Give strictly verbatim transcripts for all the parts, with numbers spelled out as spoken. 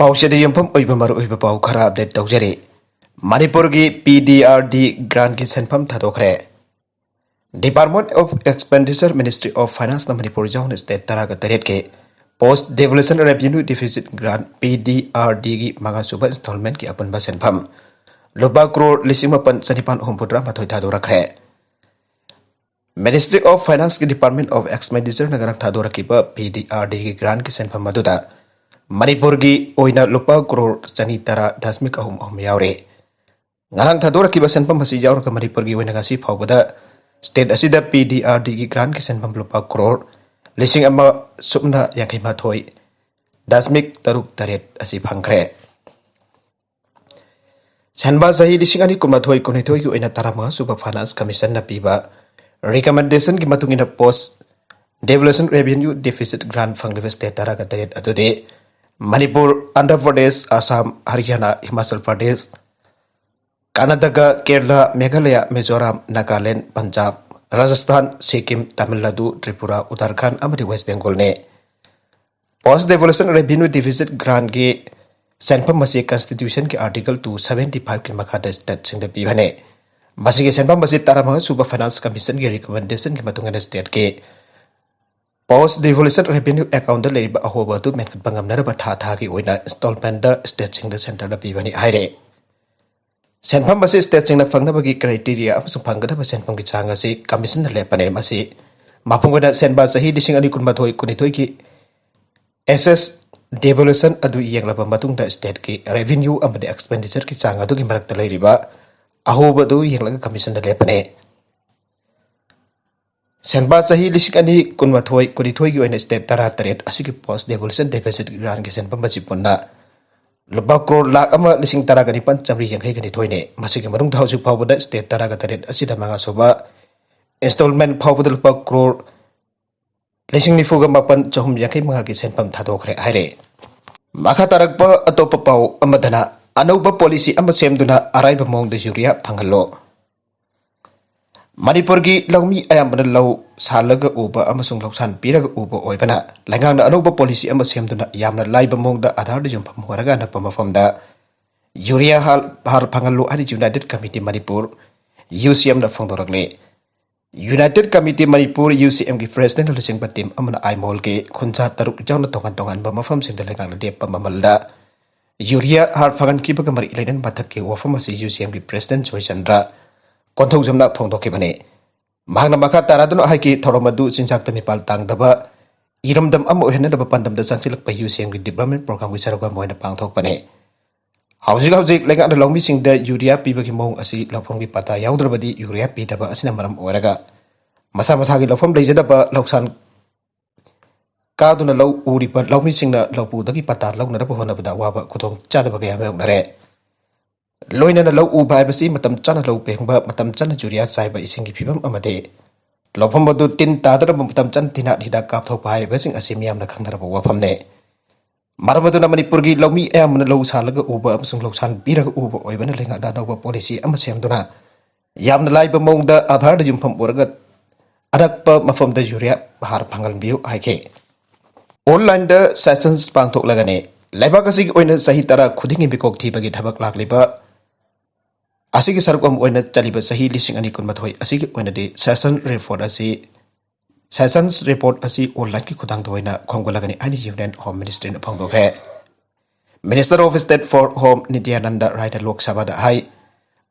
ꯄꯥꯎꯆꯦꯗ ꯌꯨꯝꯐꯝ ꯑꯣꯏꯕ ꯃꯔꯨꯑꯣꯏꯕ ꯄꯥꯎ ꯈꯔ ꯑꯞꯗꯦꯠ ꯇꯧꯖꯔꯤ꯫ ꯃꯅꯤꯄꯨꯔꯒꯤ ꯄꯤ ꯗꯤ ꯑꯥꯔ ꯗꯤ ꯒ꯭ꯔꯥꯟꯒꯤ ꯁꯦꯟꯐꯝ ꯊꯥꯗꯣꯛꯈ꯭ꯔꯦ꯫ Department of Expenditure, Ministry of Finance ꯅ ꯃꯅꯤꯄꯨꯔ ꯌꯥꯎꯅ ꯁ꯭ꯇꯦꯠ ꯇꯔꯥꯒ ꯇꯔꯦꯠꯀꯤ Post Devolution Revenue Deficit Grant, ꯄꯤ ꯗꯤ ꯑꯥꯔ ꯗꯤꯒꯤ ꯃꯉꯥꯁꯨꯕ ꯏꯟꯁꯇꯣꯜꯃꯦꯟꯒꯤ ꯑꯄꯨꯟꯕ ꯁꯦꯟꯐꯝ ꯂꯨꯄꯥ ꯀ꯭ꯔꯣꯔ ꯂꯤꯁꯤꯡ ꯃꯥꯄꯟ ꯆꯅꯤꯄꯥꯟ ꯍꯨꯝꯐꯨꯇꯔꯥ ꯃꯥꯊꯣꯏ ꯊꯥꯗꯣꯔꯛꯈ꯭ꯔꯦ꯫ Ministry of Finance ꯀꯤ Department of Expenditure ꯅ ꯉꯔꯥꯡ ꯊꯥꯗꯣꯔꯛꯈꯤꯕ ꯄꯤ ꯗꯤ ꯑꯥꯔ ꯗꯤꯒꯤ ꯒ꯭ꯔꯥꯟꯒꯤ ꯁꯦꯟꯐꯝ ꯑꯗꯨꯗ ꯃꯅꯤꯄꯨꯔꯒꯤ ꯑꯣꯏꯅ ꯂꯨꯄꯥ ꯀ꯭ꯔꯣꯔ ꯆꯅꯤ ꯇꯔꯥ ꯗꯁꯃꯤꯛ ꯑꯍꯨꯝ ꯑꯍꯨꯝ ꯌꯥꯎꯔꯦ꯫ ꯉꯔꯥꯡ ꯊꯥꯗꯣꯔꯛꯈꯤꯕ ꯁꯦꯟꯐꯝ ꯑꯁꯤ ꯌꯥꯎꯔꯒ ꯃꯅꯤꯄꯨꯔꯒꯤ ꯑꯣꯏꯅ ꯉꯁꯤ ꯐꯥꯎꯕꯗ ꯁ꯭ꯇꯦꯠ ꯑꯁꯤꯗ ꯄꯤ ꯗꯤ ꯑꯥꯔ ꯗꯤꯒꯤ ꯒ꯭ꯔꯥꯟꯒꯤ ꯁꯦꯟꯐꯝ ꯂꯨꯄꯥ ꯀ꯭ꯔꯣꯔ ꯂꯤꯁꯤꯡ ꯑꯃ ꯁꯨꯞꯅ ꯌꯥꯡꯈꯩ ꯃꯥꯊꯣꯏ ꯗꯁꯃꯤꯛ ꯇꯔꯨꯛ ꯇꯔꯦꯠ ꯑꯁꯤ ꯐꯪꯈ꯭ꯔꯦ꯫ ꯁꯦꯟꯕꯥ ꯆꯍꯤ ꯂꯤꯁꯤꯡ ꯑꯅꯤ ꯀꯨꯟꯃꯥꯊꯣꯏ ꯀꯨꯟꯅꯤꯊꯣꯏꯒꯤ ꯑꯣꯏꯅ ꯇꯔꯥꯃꯉꯥ ꯁꯨꯕ Finance Commission ꯅ ꯄꯤꯕ recommendation ꯒꯤ ꯃꯇꯨꯡ ꯏꯟꯅ Post Devolution Revenue Deficit Grant ꯐꯪꯂꯤꯕ ꯁ꯭ꯇꯦꯠ ꯇꯔꯥꯒ ꯇꯔꯦꯠ ꯑꯗꯨꯗꯤ ꯃꯅꯤꯄꯨꯔ, ꯑꯟꯙ꯭ꯔ ꯄ꯭ꯔꯗꯦꯁ, ꯑꯁꯥꯝ, ꯍꯔꯤꯌꯥꯅꯥ, ꯍꯤꯃꯥꯆꯜ ꯄ꯭ꯔꯗꯦꯁ, ꯀꯔꯅꯥꯇꯀꯥ, ꯀꯦꯔꯂꯥ, ꯃꯦꯘꯥꯂꯌꯥ, ꯃꯤꯖꯣꯔꯥꯝ, ꯅꯥꯒꯥꯂꯦꯟ, ꯄꯟꯖꯥꯕ, ꯔꯥꯖꯁꯊꯥꯟ, ꯁꯤꯛꯀꯤꯝ, ꯇꯥꯃꯤꯜ ꯅꯥꯗꯨ, ꯇ꯭ꯔꯤꯄꯨꯔꯥ, ꯎꯠꯇꯔꯈꯟꯗ ꯑꯃꯗꯤ west ꯕꯦꯡꯒꯣꯜꯅꯤ꯫ Post Devolution Revenue Deficit Grant ꯀꯤ ꯁꯦꯟꯐꯝ ꯑꯁꯤ Constitution ꯒꯤ Article two seventy five ꯀꯤ ꯃꯈꯥꯗ ꯁ꯭ꯇꯦꯠꯁꯤꯡꯗ ꯄꯤꯕꯅꯤ꯫ ꯃꯁꯤꯒꯤ ꯁꯦꯟꯐꯝ ꯑꯁꯤ ꯇꯔꯥꯃꯉꯥ ꯁꯨꯕ Finance Commission ꯒꯤ recommendation ꯒꯤ ꯃꯇꯨꯡ ꯏꯟꯅ ꯁ꯭ꯇꯦꯠꯀꯤ Post Devolution Revenue Account ꯇ ꯂꯩꯔꯤꯕ ꯑꯍꯣꯕ ꯑꯗꯨ ꯃꯦꯟꯈꯠꯄ ꯉꯝꯅꯅꯕ ꯊꯥ ꯊꯥꯒꯤ ꯑꯣꯏꯅ ꯏꯟꯁꯇꯣꯜꯃꯦꯟꯗ ꯁ꯭ꯇꯦꯠꯁꯤꯡꯗ ꯁꯦꯟꯇꯔꯅ ꯄꯤꯕꯅꯤ ꯍꯥꯏꯔꯦ꯫ ꯁꯦꯟꯐꯝ ꯑꯁꯤ ꯁ꯭ꯇꯦꯠꯁꯤꯡꯅ ꯐꯪꯅꯕꯒꯤ criteria ꯑꯃꯁꯨꯡ ꯐꯪꯒꯗꯕ ꯁꯦꯟꯐꯝꯒꯤ ꯆꯥꯡ ꯑꯁꯤ ꯀꯃꯤꯁꯟꯅ ꯂꯦꯞꯄꯅꯤ꯫ ꯃꯁꯤ ꯃꯄꯨꯡ ꯑꯣꯏꯅ ꯁꯦꯟꯕꯥ ꯆꯍꯤ ꯂꯤꯁꯤꯡ ꯑꯅꯤ ꯀꯨꯟꯃꯥꯊꯣꯏ ꯀꯨꯟꯅꯤꯊꯣꯏꯒꯤ ꯑꯦꯁꯦꯁ ꯗꯦꯚꯣꯂꯨꯁꯟ ꯑꯗꯨ ꯌꯦꯡꯂꯕ ꯃꯇꯨꯡꯗ ꯁ꯭ꯇꯦꯠꯀꯤ revenue ꯑꯃꯗꯤ expenditure ꯒꯤ ꯆꯥꯡ ꯑꯗꯨꯒꯤ ꯃꯔꯛꯇ ꯂꯩꯔꯤꯕ ꯑꯍꯣꯕ ꯑꯗꯨ ꯌꯦꯡꯂꯒ ꯀꯃꯤꯁꯟꯅ ꯂꯦꯞꯄꯅꯤ꯫ ꯁꯦꯟꯕꯥ ꯆꯍꯤ ꯂꯤꯁꯤꯡ ꯑꯅꯤ ꯀꯨꯟꯃꯥꯊꯣꯏ ꯀꯨꯟꯅꯤꯊꯣꯏꯒꯤ ꯑꯣꯏꯅ ꯁ꯭ꯇꯦꯠ ꯇꯔꯥ ꯇꯔꯦꯠ ꯑꯁꯤꯒꯤ Post Devolution Deficit Grant ꯀꯤ ꯁꯦꯟꯐꯝ ꯑꯁꯤ ꯄꯨꯟꯅ ꯂꯨꯄꯥ ꯀ꯭ꯔꯣꯔ ꯂꯥꯈ ꯑꯃ ꯂꯤꯁꯤꯡ ꯇꯔꯥꯒ ꯅꯤꯄꯥꯟ ꯆꯥꯃꯔꯤ ꯌꯥꯡꯈꯩꯒ ꯅꯤꯊꯣꯏꯅꯤ꯫ ꯃꯁꯤꯒꯤ ꯃꯅꯨꯡꯗ ꯍꯧꯖꯤꯛ ꯐꯥꯎꯕꯗ ꯁ꯭ꯇꯦꯠ ꯇꯔꯥꯒ ꯇꯔꯦꯠ ꯑꯁꯤꯗ ꯃꯉꯥ ꯁꯨꯕ ꯏꯟꯁꯇꯣꯜꯃꯦꯟ ꯐꯥꯎꯕꯗ ꯂꯨꯄꯥ ꯀ꯭ꯔꯣꯔ ꯂꯤꯁꯤꯡ ꯅꯤꯐꯨꯒ ꯃꯥꯄꯟ ꯆꯍꯨꯝ ꯌꯥꯡꯈꯩ ꯃꯉꯥꯒꯤ ꯁꯦꯟꯐꯝ ꯊꯥꯗꯣꯛꯈ꯭ꯔꯦ ꯍꯥꯏꯔꯦ꯫ ꯃꯈꯥ ꯇꯥꯔꯛꯄ ꯑꯇꯣꯞꯄ ꯄꯥꯎ ꯑꯃꯗꯅ, ꯑꯅꯧꯕ ꯄꯣꯂꯤꯁꯤ ꯑꯃ ꯁꯦꯝꯗꯨꯅ ꯑꯔꯥꯏꯕ ꯃꯑꯣꯡꯗ ꯌꯨꯔꯤꯌꯥ ꯐꯪꯍꯜꯂꯣ꯫ ꯃꯅꯤꯄꯨꯔꯒꯤ ꯂꯧꯃꯤ ꯑꯌꯥꯝꯕꯅ ꯂꯧ ꯁꯥꯜꯂꯒ ꯎꯕ ꯑꯃꯁꯨꯡ ꯂꯧꯁꯥꯟ ꯄꯤꯔꯒ ꯎꯕ ꯑꯣꯏꯕꯅ, ꯂꯩꯉꯥꯛꯅ ꯑꯅꯧꯕ ꯄꯣꯂꯤꯁꯤ ꯑꯃ ꯁꯦꯝꯗꯨꯅ ꯌꯥꯝꯅ ꯂꯥꯏꯕ ꯃꯑꯣꯡꯗ ꯑꯥꯙꯥꯔꯗ ꯌꯨꯝꯐꯝ ꯑꯣꯏꯔꯒ ꯑꯅꯛꯄ ꯃꯐꯝꯗ ꯌꯨꯔꯤꯌꯥ ꯍꯥꯔ, ꯍꯥꯔ ꯐꯪꯍꯜꯂꯨ ꯍꯥꯏꯅ ꯌꯨꯅꯥꯏꯇꯦꯠ ꯀꯃꯤꯇꯤ ꯃꯅꯤꯄꯨꯔ, ꯌꯨ ꯁꯤ ꯑꯦꯝꯅ ꯐꯣꯡꯗꯣꯔꯛꯂꯤ꯫ ꯌꯨꯅꯥꯏꯇꯦꯠ ꯀꯃꯤꯇꯤ ꯃꯅꯤꯄꯨꯔ, ꯌꯨ ꯁꯤ ꯑꯦꯝꯒꯤ ꯄ꯭ꯔꯦꯁꯤꯗꯦꯟꯠꯅ ꯂꯨꯆꯤꯡꯕ ꯇꯤꯝ ꯑꯃꯅ ꯑꯥꯏꯃꯣꯜꯒꯤ ꯈꯨꯟꯖꯥ ꯇꯔꯨꯛ ꯌꯥꯎꯅ ꯇꯣꯉꯥꯟ ꯇꯣꯉꯥꯟꯕ ꯃꯐꯝꯁꯤꯡꯗ ꯂꯩꯉꯥꯛꯅ ꯂꯦꯞꯄ ꯃꯃꯜꯗ ꯌꯨꯔꯤꯌꯥ ꯍꯥꯔ ꯐꯪꯍꯟꯈꯤꯕꯒ ꯃꯔꯤ ꯂꯩꯅꯅ ꯃꯊꯛꯀꯤ ꯋꯥꯐꯝ ꯑꯁꯤ ꯌꯨ ꯁꯤ ꯑꯦꯝꯒꯤ ꯄ꯭ꯔꯦꯁꯤꯗꯦꯟꯠ ꯖꯣꯏꯆꯟꯗ꯭ꯔ ꯀꯣꯟꯊꯧꯖꯝꯅ ꯐꯣꯡꯗꯣꯛꯈꯤꯕꯅꯤ꯫ ꯃꯍꯥꯛꯅ ꯃꯈꯥ ꯇꯥꯔꯗꯨꯅ ꯍꯥꯏꯈꯤ, ꯊꯧꯔꯝ ꯑꯗꯨ ꯆꯤꯟꯖꯥꯛꯇ ꯃꯤꯄꯥꯜ ꯇꯥꯡꯗꯕ ꯏꯔꯝꯗꯝ ꯑꯃ ꯑꯣꯏꯍꯟꯅꯅꯕ ꯄꯥꯟꯗꯝꯗ ꯆꯪꯁꯤꯜꯂꯛꯄ ꯌꯨ ꯁꯤ ꯑꯦꯝꯒꯤ ꯗꯤꯕ꯭ꯂꯞꯃꯦꯟꯠ ꯄ꯭ꯔꯣꯒ꯭ꯔꯥꯝꯒꯤ ꯁꯔꯨꯛ ꯑꯃ ꯑꯣꯏꯅ ꯄꯥꯡꯊꯣꯛꯄꯅꯤ꯫ ꯍꯧꯖꯤꯛ ꯍꯧꯖꯤꯛ ꯂꯩꯉꯥꯛꯅ ꯂꯧꯃꯤꯁꯤꯡꯗ ꯌꯨꯔꯤꯌꯥ ꯄꯤꯕꯒꯤ ꯃꯑꯣꯡ ꯑꯁꯤ ꯂꯧꯐꯝꯒꯤ ꯄꯇꯥ ꯌꯥꯎꯗ꯭ꯔꯕꯗꯤ ꯌꯨꯔꯤꯌꯥ ꯄꯤꯗꯕ ꯑꯁꯤꯅ ꯃꯔꯝ ꯑꯣꯏꯔꯒ ꯃꯁꯥ ꯃꯁꯥꯒꯤ ꯂꯧꯐꯝ ꯂꯩꯖꯗꯕ ꯂꯧꯁꯥꯟ ꯀꯥꯗꯨꯅ ꯂꯧ ꯎꯔꯤꯕ ꯂꯧꯃꯤꯁꯤꯡꯅ ꯂꯧꯄꯨꯗꯒꯤ ꯄꯇꯥ ꯂꯧꯅꯅꯕ ꯍꯣꯠꯅꯕꯗ ꯑꯋꯥꯕ ꯈꯨꯗꯣꯡ ꯆꯥꯗꯕ ꯀꯌꯥ ꯃꯥꯌꯣꯛꯅꯔꯦ꯫ ꯂꯣꯏꯅꯅ ꯂꯧ ꯎꯕ ꯍꯥꯏꯕꯁꯤ ꯃꯇꯝ ꯆꯥꯅ ꯂꯧ ꯄꯦꯡꯕ, ꯃꯇꯝ ꯆꯥꯅ ꯌꯨꯔꯤꯌꯥ ꯆꯥꯏꯕ ꯏꯁꯤꯡꯒꯤ ꯐꯤꯕꯝ ꯑꯃꯗꯤ ꯂꯧꯐꯝ ꯑꯗꯨ ꯇꯤꯟ ꯇꯥꯗꯅꯕ ꯃꯇꯝ ꯆꯥꯅ ꯇꯤꯟꯍꯥꯠ ꯍꯤꯗꯥꯛ ꯀꯥꯞꯊꯣꯛꯄ ꯍꯥꯏꯔꯤꯕꯁꯤꯡ ꯑꯁꯤ ꯃꯤꯌꯥꯝꯅ ꯈꯪꯅꯔꯕ ꯋꯥꯐꯝꯅꯤ꯫ ꯃꯔꯝ ꯑꯗꯨꯅ ꯃꯅꯤꯄꯨꯔꯒꯤ ꯂꯧꯃꯤ ꯑꯌꯥꯝꯕꯅ ꯂꯧ ꯁꯥꯜꯂꯒ ꯎꯕ ꯑꯃꯁꯨꯡ ꯂꯧꯁꯥꯟ ꯄꯤꯔꯒ ꯎꯕ ꯑꯣꯏꯕꯅ ꯂꯩꯉꯥꯛꯅ ꯑꯅꯧꯕ ꯄꯣꯂꯤꯁꯤ ꯑꯃ ꯁꯦꯝꯗꯨꯅ ꯌꯥꯝꯅ ꯂꯥꯏꯕ ꯃꯑꯣꯡꯗ ꯑꯥꯙꯥꯔꯗ ꯌꯨꯝꯐꯝ ꯑꯣꯏꯔꯒ ꯑꯅꯛꯄ ꯃꯐꯝꯗ ꯌꯨꯔꯤꯌꯥ ꯍꯥꯔ ꯐꯪꯍꯟꯕꯤꯌꯨ ꯍꯥꯏꯈꯤ꯫ ꯑꯣꯟꯂꯥꯏꯟꯗ ꯁꯦꯁꯟꯁ ꯄꯥꯡꯊꯣꯛꯂꯒꯅꯤ꯫ ꯂꯩꯕꯥꯛ ꯑꯁꯤꯒꯤ ꯑꯣꯏꯅ ꯆꯍꯤ ꯇꯔꯥ ꯈꯨꯗꯤꯡꯒꯤ ꯃꯤꯀꯣꯛ ꯊꯤꯕꯒꯤ ꯊꯕꯛ ꯂꯥꯛꯂꯤꯕ ꯑꯁꯤꯒꯤ ꯁꯔꯨꯛ ꯑꯃ ꯑꯣꯏꯅ ꯆꯠꯂꯤꯕ ꯆꯍꯤ ꯂꯤꯁꯤꯡ ꯑꯅꯤ ꯀꯨꯟꯃꯥꯊꯣꯏ ꯑꯁꯤꯒꯤ ꯑꯣꯏꯅꯗꯤ ꯁꯦꯁꯟ ꯔꯤꯄꯣꯔꯠ ꯑꯁꯤ, ꯁꯦꯁꯟꯁ ꯔꯤꯄꯣꯔꯠ ꯑꯁꯤ ꯑꯣꯟꯂꯥꯏꯟꯒꯤ ꯈꯨꯠꯊꯥꯡꯗ ꯑꯣꯏꯅ ꯈꯣꯝꯒꯠꯂꯒꯅꯤ ꯍꯥꯏꯅ ꯌꯨꯅꯤꯌꯟ ꯍꯣꯝ ꯃꯤꯅꯤꯁꯇ꯭ꯔꯤꯅ ꯐꯣꯡꯗꯣꯛꯈ꯭ꯔꯦ꯫ Minister of State for Home Nityanand ꯔꯥꯏꯅ ꯂꯣꯛ ꯁꯚꯥꯗ ꯍꯥꯏ,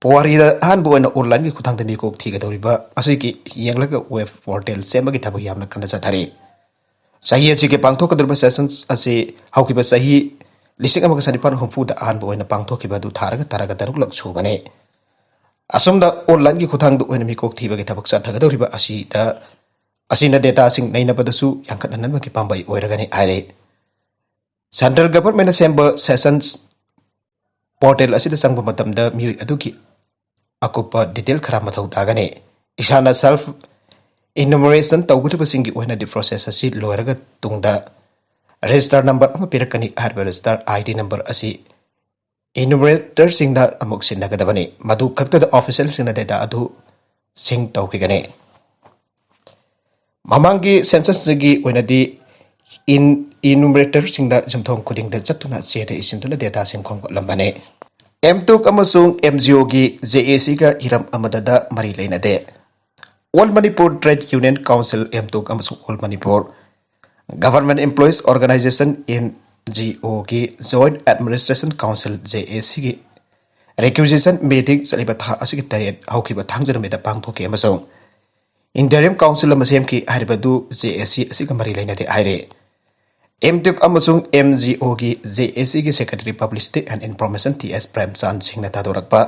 ꯄꯨꯋꯥꯔꯤꯗ ꯑꯍꯥꯟꯕ ꯑꯣꯏꯅ ꯑꯣꯟꯂꯥꯏꯟꯒꯤ ꯈꯨꯠꯊꯥꯡꯗ ꯃꯤꯀꯣꯛ ꯊꯤꯒꯗꯧꯔꯤꯕ ꯑꯁꯤꯒꯤ ꯌꯦꯡꯂꯒ ꯋꯦꯕ ꯄꯣꯔꯇꯦꯜ ꯁꯦꯝꯕꯒꯤ ꯊꯕꯛ ꯌꯥꯝꯅ ꯀꯟꯅ ꯆꯠꯊꯔꯤ꯫ ꯆꯍꯤ ꯑꯁꯤꯒꯤ ꯄꯥꯡꯊꯣꯛꯀꯗꯧꯔꯤꯕ ꯁꯦꯁꯟꯁ ꯑꯁꯤ ꯍꯧꯈꯤꯕ ꯆꯍꯤ ꯂꯤꯁꯤꯡ ꯑꯃꯒ ꯆꯅꯤꯄꯥꯟ ꯍꯨꯝꯐꯨꯗ ꯑꯍꯥꯟꯕ ꯑꯣꯏꯅ ꯄꯥꯡꯊꯣꯛꯈꯤꯕ ꯑꯗꯨ ꯊꯥꯔꯒ ꯇꯔꯥꯒ ꯇꯔꯨꯛꯂꯛ ꯁꯨꯕꯅꯤ꯫ ꯑꯁꯨꯝꯅ ꯑꯣꯟꯂꯥꯏꯟꯒꯤ ꯈꯨꯠꯊꯥꯡꯗ ꯑꯣꯏꯅ ꯃꯤꯀꯣꯛ ꯊꯤꯕꯒꯤ ꯊꯕꯛ ꯆꯠꯊꯒꯗꯧꯔꯤꯕ ꯑꯁꯤꯗ, ꯑꯁꯤꯅ ꯗꯦꯇꯥꯁꯤꯡ ꯅꯩꯅꯕꯗꯁꯨ ꯌꯥꯡꯈꯠꯍꯟꯅꯕꯒꯤ ꯄꯥꯝꯕꯩ ꯑꯣꯏꯔꯒꯅꯤ ꯍꯥꯏꯔꯤ꯫ ꯁꯦꯟꯇ꯭ꯔꯦꯜ ꯒꯚꯔꯟꯃꯦꯟꯠꯅ ꯁꯦꯝꯕ ꯁꯦꯁꯟꯁ ꯄꯣꯔꯇꯦꯜ ꯑꯁꯤꯗ ꯆꯪꯕ ꯃꯇꯝꯗ ꯃꯤꯑꯣꯏ ꯑꯗꯨꯒꯤ ꯑꯀꯨꯞꯄ ꯗꯤꯇꯦꯜ ꯈꯔ ꯃꯊꯧ ꯇꯥꯒꯅꯤ꯫ ꯏꯁꯥꯅ ꯁꯦꯜꯐ ꯏꯅꯨꯃꯔꯦꯁꯟ ꯇꯧꯒꯗꯕꯁꯤꯡꯒꯤ ꯑꯣꯏꯅꯗꯤ ꯄ꯭ꯔꯣꯁꯦꯁ ꯑꯁꯤ ꯂꯣꯏꯔꯒ ꯇꯨꯡꯗ ꯔꯦꯖꯤꯁꯇꯔ ꯅꯝꯕꯔ ꯑꯃ ꯄꯤꯔꯛꯀꯅꯤ꯫ ꯍꯥꯏꯔꯤꯕ ꯔꯦꯖꯤꯁꯇꯔ ꯑꯥꯏ ꯗꯤ ꯅꯝꯕꯔ ꯑꯁꯤ ꯏꯅꯨꯃꯔꯦꯇꯔꯁꯤꯡꯅ ꯑꯃꯨꯛ ꯁꯤꯟꯅꯒꯗꯕꯅꯤ꯫ ꯃꯗꯨ ꯈꯛꯇꯗ ꯑꯣꯐꯤꯁꯤꯌꯦꯜꯁꯤꯡꯅ ꯗꯦꯇꯥ ꯑꯗꯨ ꯁꯤꯡ ꯇꯧꯈꯤꯒꯅꯤ꯫ ꯃꯃꯥꯡꯒꯤ ꯁꯦꯟꯁꯁꯁꯤꯒꯤ ꯑꯣꯏꯅꯗꯤ ꯏꯟ ꯏꯅꯨꯃꯔꯦꯇꯔꯁꯤꯡꯗ ꯌꯨꯝꯊꯣꯡ ꯈꯨꯗꯤꯡꯗ ꯆꯠꯇꯨꯅ ꯆꯦꯗ ꯏꯁꯤꯟꯗꯨꯅ ꯗꯦꯇꯥꯁꯤꯡ ꯈꯣꯝꯒꯠꯂꯝꯕꯅꯤ꯫ ꯑꯦꯝꯇꯨꯛ ꯑꯃꯁꯨꯡ ꯑꯦꯝꯖꯤꯑꯣꯒꯤ ꯖꯦ ꯑꯦ ꯁꯤꯒ ꯍꯤꯔꯝ ꯑꯃꯗꯗ ꯃꯔꯤ ꯂꯩꯅꯗꯦ꯫ All Manipur trade union council, AMTUC ꯑꯃꯁꯨꯡ all Manipur government employees organisation, M G ꯑꯣꯒꯤ joint administration council, J A ꯁꯤꯒꯤ ꯔꯤꯀ꯭ꯋꯤꯖꯤꯁꯟ ꯃꯤꯇꯤꯡ ꯆꯠꯂꯤꯕ ꯊꯥ ꯑꯁꯤꯒꯤ ꯇꯔꯦꯠ ꯍꯧꯈꯤꯕ ꯊꯥꯡꯖ ꯅꯨꯃꯤꯠꯇ ꯄꯥꯡꯊꯣꯛꯈꯤ ꯑꯃꯁꯨꯡ ꯏꯟꯇꯔꯤꯝ ꯀꯥꯎꯟꯁꯤꯜ ꯑꯃ ꯁꯦꯝꯈꯤ꯫ ꯍꯥꯏꯔꯤꯕꯗꯨ ꯖꯦ ꯑꯦ ꯁꯤ ꯑꯁꯤꯒ ꯃꯔꯤ ꯂꯩꯅꯗꯦ ꯍꯥꯏꯔꯤ꯫ ꯑꯦꯝꯇꯨꯛ ꯑꯃꯁꯨꯡ ꯑꯦꯝ ꯖꯤ ꯑꯣꯒꯤ ꯖꯦ ꯑꯦ ꯁꯤꯒꯤ secretary publicity and information T S Premchand ꯁꯤꯡꯅ ꯊꯥꯗꯣꯔꯛꯄ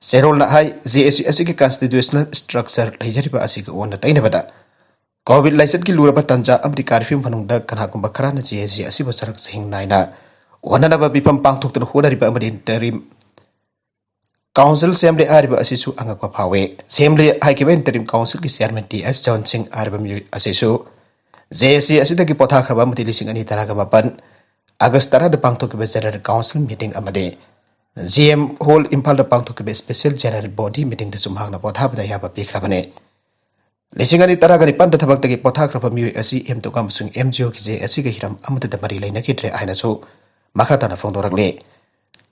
ꯆꯦꯔꯣꯜꯅ ꯍꯥꯏ, ꯖꯦ ꯑꯦ ꯁꯤ ꯑꯁꯤꯒꯤ ꯀꯟꯁꯇꯤꯇ꯭ꯌꯨꯁꯅꯦꯜ ꯁ꯭ꯇ꯭ꯔꯛꯆꯔ ꯂꯩꯖꯔꯤꯕ ꯑꯁꯤꯒ ꯑꯣꯟꯅ ꯇꯩꯅꯕꯗ ꯀꯣꯚꯤꯗ ꯂꯥꯏꯆꯠꯀꯤ ꯂꯨꯔꯕ ꯇꯥꯟꯖꯥ ꯑꯃꯗꯤ ꯀꯥꯔꯐ꯭ꯌꯨ ꯃꯅꯨꯡꯗ ꯀꯅꯥꯒꯨꯝꯕ ꯈꯔꯅ ꯖꯦ ꯑꯦ ꯁꯤ ꯑꯁꯤꯕꯨ ꯆꯔꯛ ꯆꯍꯤꯡ ꯅꯥꯏꯅ ꯑꯣꯟꯅꯅꯕ ꯃꯤꯐꯝ ꯄꯥꯡꯊꯣꯛꯇꯨꯅ ꯍꯣꯠꯅꯔꯤꯕ ꯑꯃꯗꯤ ꯏꯟꯇꯔꯤꯝ ꯀꯥꯎꯟꯁꯤꯜ ꯁꯦꯝꯂꯦ ꯍꯥꯏꯔꯤꯕ ꯑꯁꯤꯁꯨ ꯑꯉꯛꯄ ꯐꯥꯎꯏ꯫ ꯁꯦꯝꯂꯦ ꯍꯥꯏꯈꯤꯕ ꯏꯟꯇꯔꯤꯝ ꯀꯥꯎꯟꯁꯤꯜꯒꯤ ꯆꯤꯌꯥꯔꯃꯦꯟ ꯇꯤ ꯑꯦꯁ ꯖꯣꯟ ꯁꯤꯡ ꯍꯥꯏꯔꯤꯕ ꯃꯤꯑꯣꯏ ꯑꯁꯤꯁꯨ ꯖꯦ ꯑꯦ ꯁꯤ ꯑꯁꯤꯗꯒꯤ ꯄꯣꯊꯥꯈ꯭ꯔꯕ ꯑꯃꯗꯤ ꯂꯤꯁꯤꯡ ꯑꯅꯤ ꯇꯔꯥꯒ ꯃꯥꯄꯟ ꯑꯥꯒꯁ ꯇꯔꯥꯗ ꯄꯥꯡꯊꯣꯛꯈꯤꯕ ꯖꯦꯅꯔꯦꯜ ꯀꯥꯎꯟꯁꯤꯜ ꯃꯤꯇꯤꯡ ꯑꯃꯗꯤ ꯖꯤ ꯑꯦꯝ ꯍꯣꯜ ꯏꯝꯐꯥꯜꯗ ꯄꯥꯡꯊꯣꯛꯈꯤꯕ ꯁ꯭ꯄꯦꯁꯦꯜ ꯖꯦꯅꯔꯦꯜ ꯕꯣꯗꯤ ꯃꯤꯇꯤꯡꯗꯁꯨ ꯃꯍꯥꯛꯅ ꯄꯣꯊꯥꯕꯗ ꯑꯌꯥꯕ ꯄꯤꯈ꯭ꯔꯕꯅꯤ꯫ ꯂꯤꯁꯤꯡ ꯑꯅꯤ ꯇꯔꯥꯒ ꯅꯤꯄꯥꯟꯗ ꯊꯕꯛꯇꯒꯤ ꯄꯣꯊꯥꯈ꯭ꯔꯕ ꯃꯤꯑꯣꯏ ꯑꯁꯤ ꯑꯦꯝꯇꯨꯛ ꯑꯃꯁꯨꯡ ꯑꯦꯝ ꯖꯤ ꯑꯣꯒꯤ ꯖꯦ ꯑꯦ ꯁꯤꯒ ꯍꯤꯔꯝ ꯑꯃꯠꯇꯗ ꯃꯔꯤ ꯂꯩꯅꯈꯤꯗ꯭ꯔꯦ ꯍꯥꯏꯅꯁꯨ ꯃꯈꯥ ꯇꯥꯅ ꯐꯣꯡꯗꯣꯔꯛꯂꯤ꯫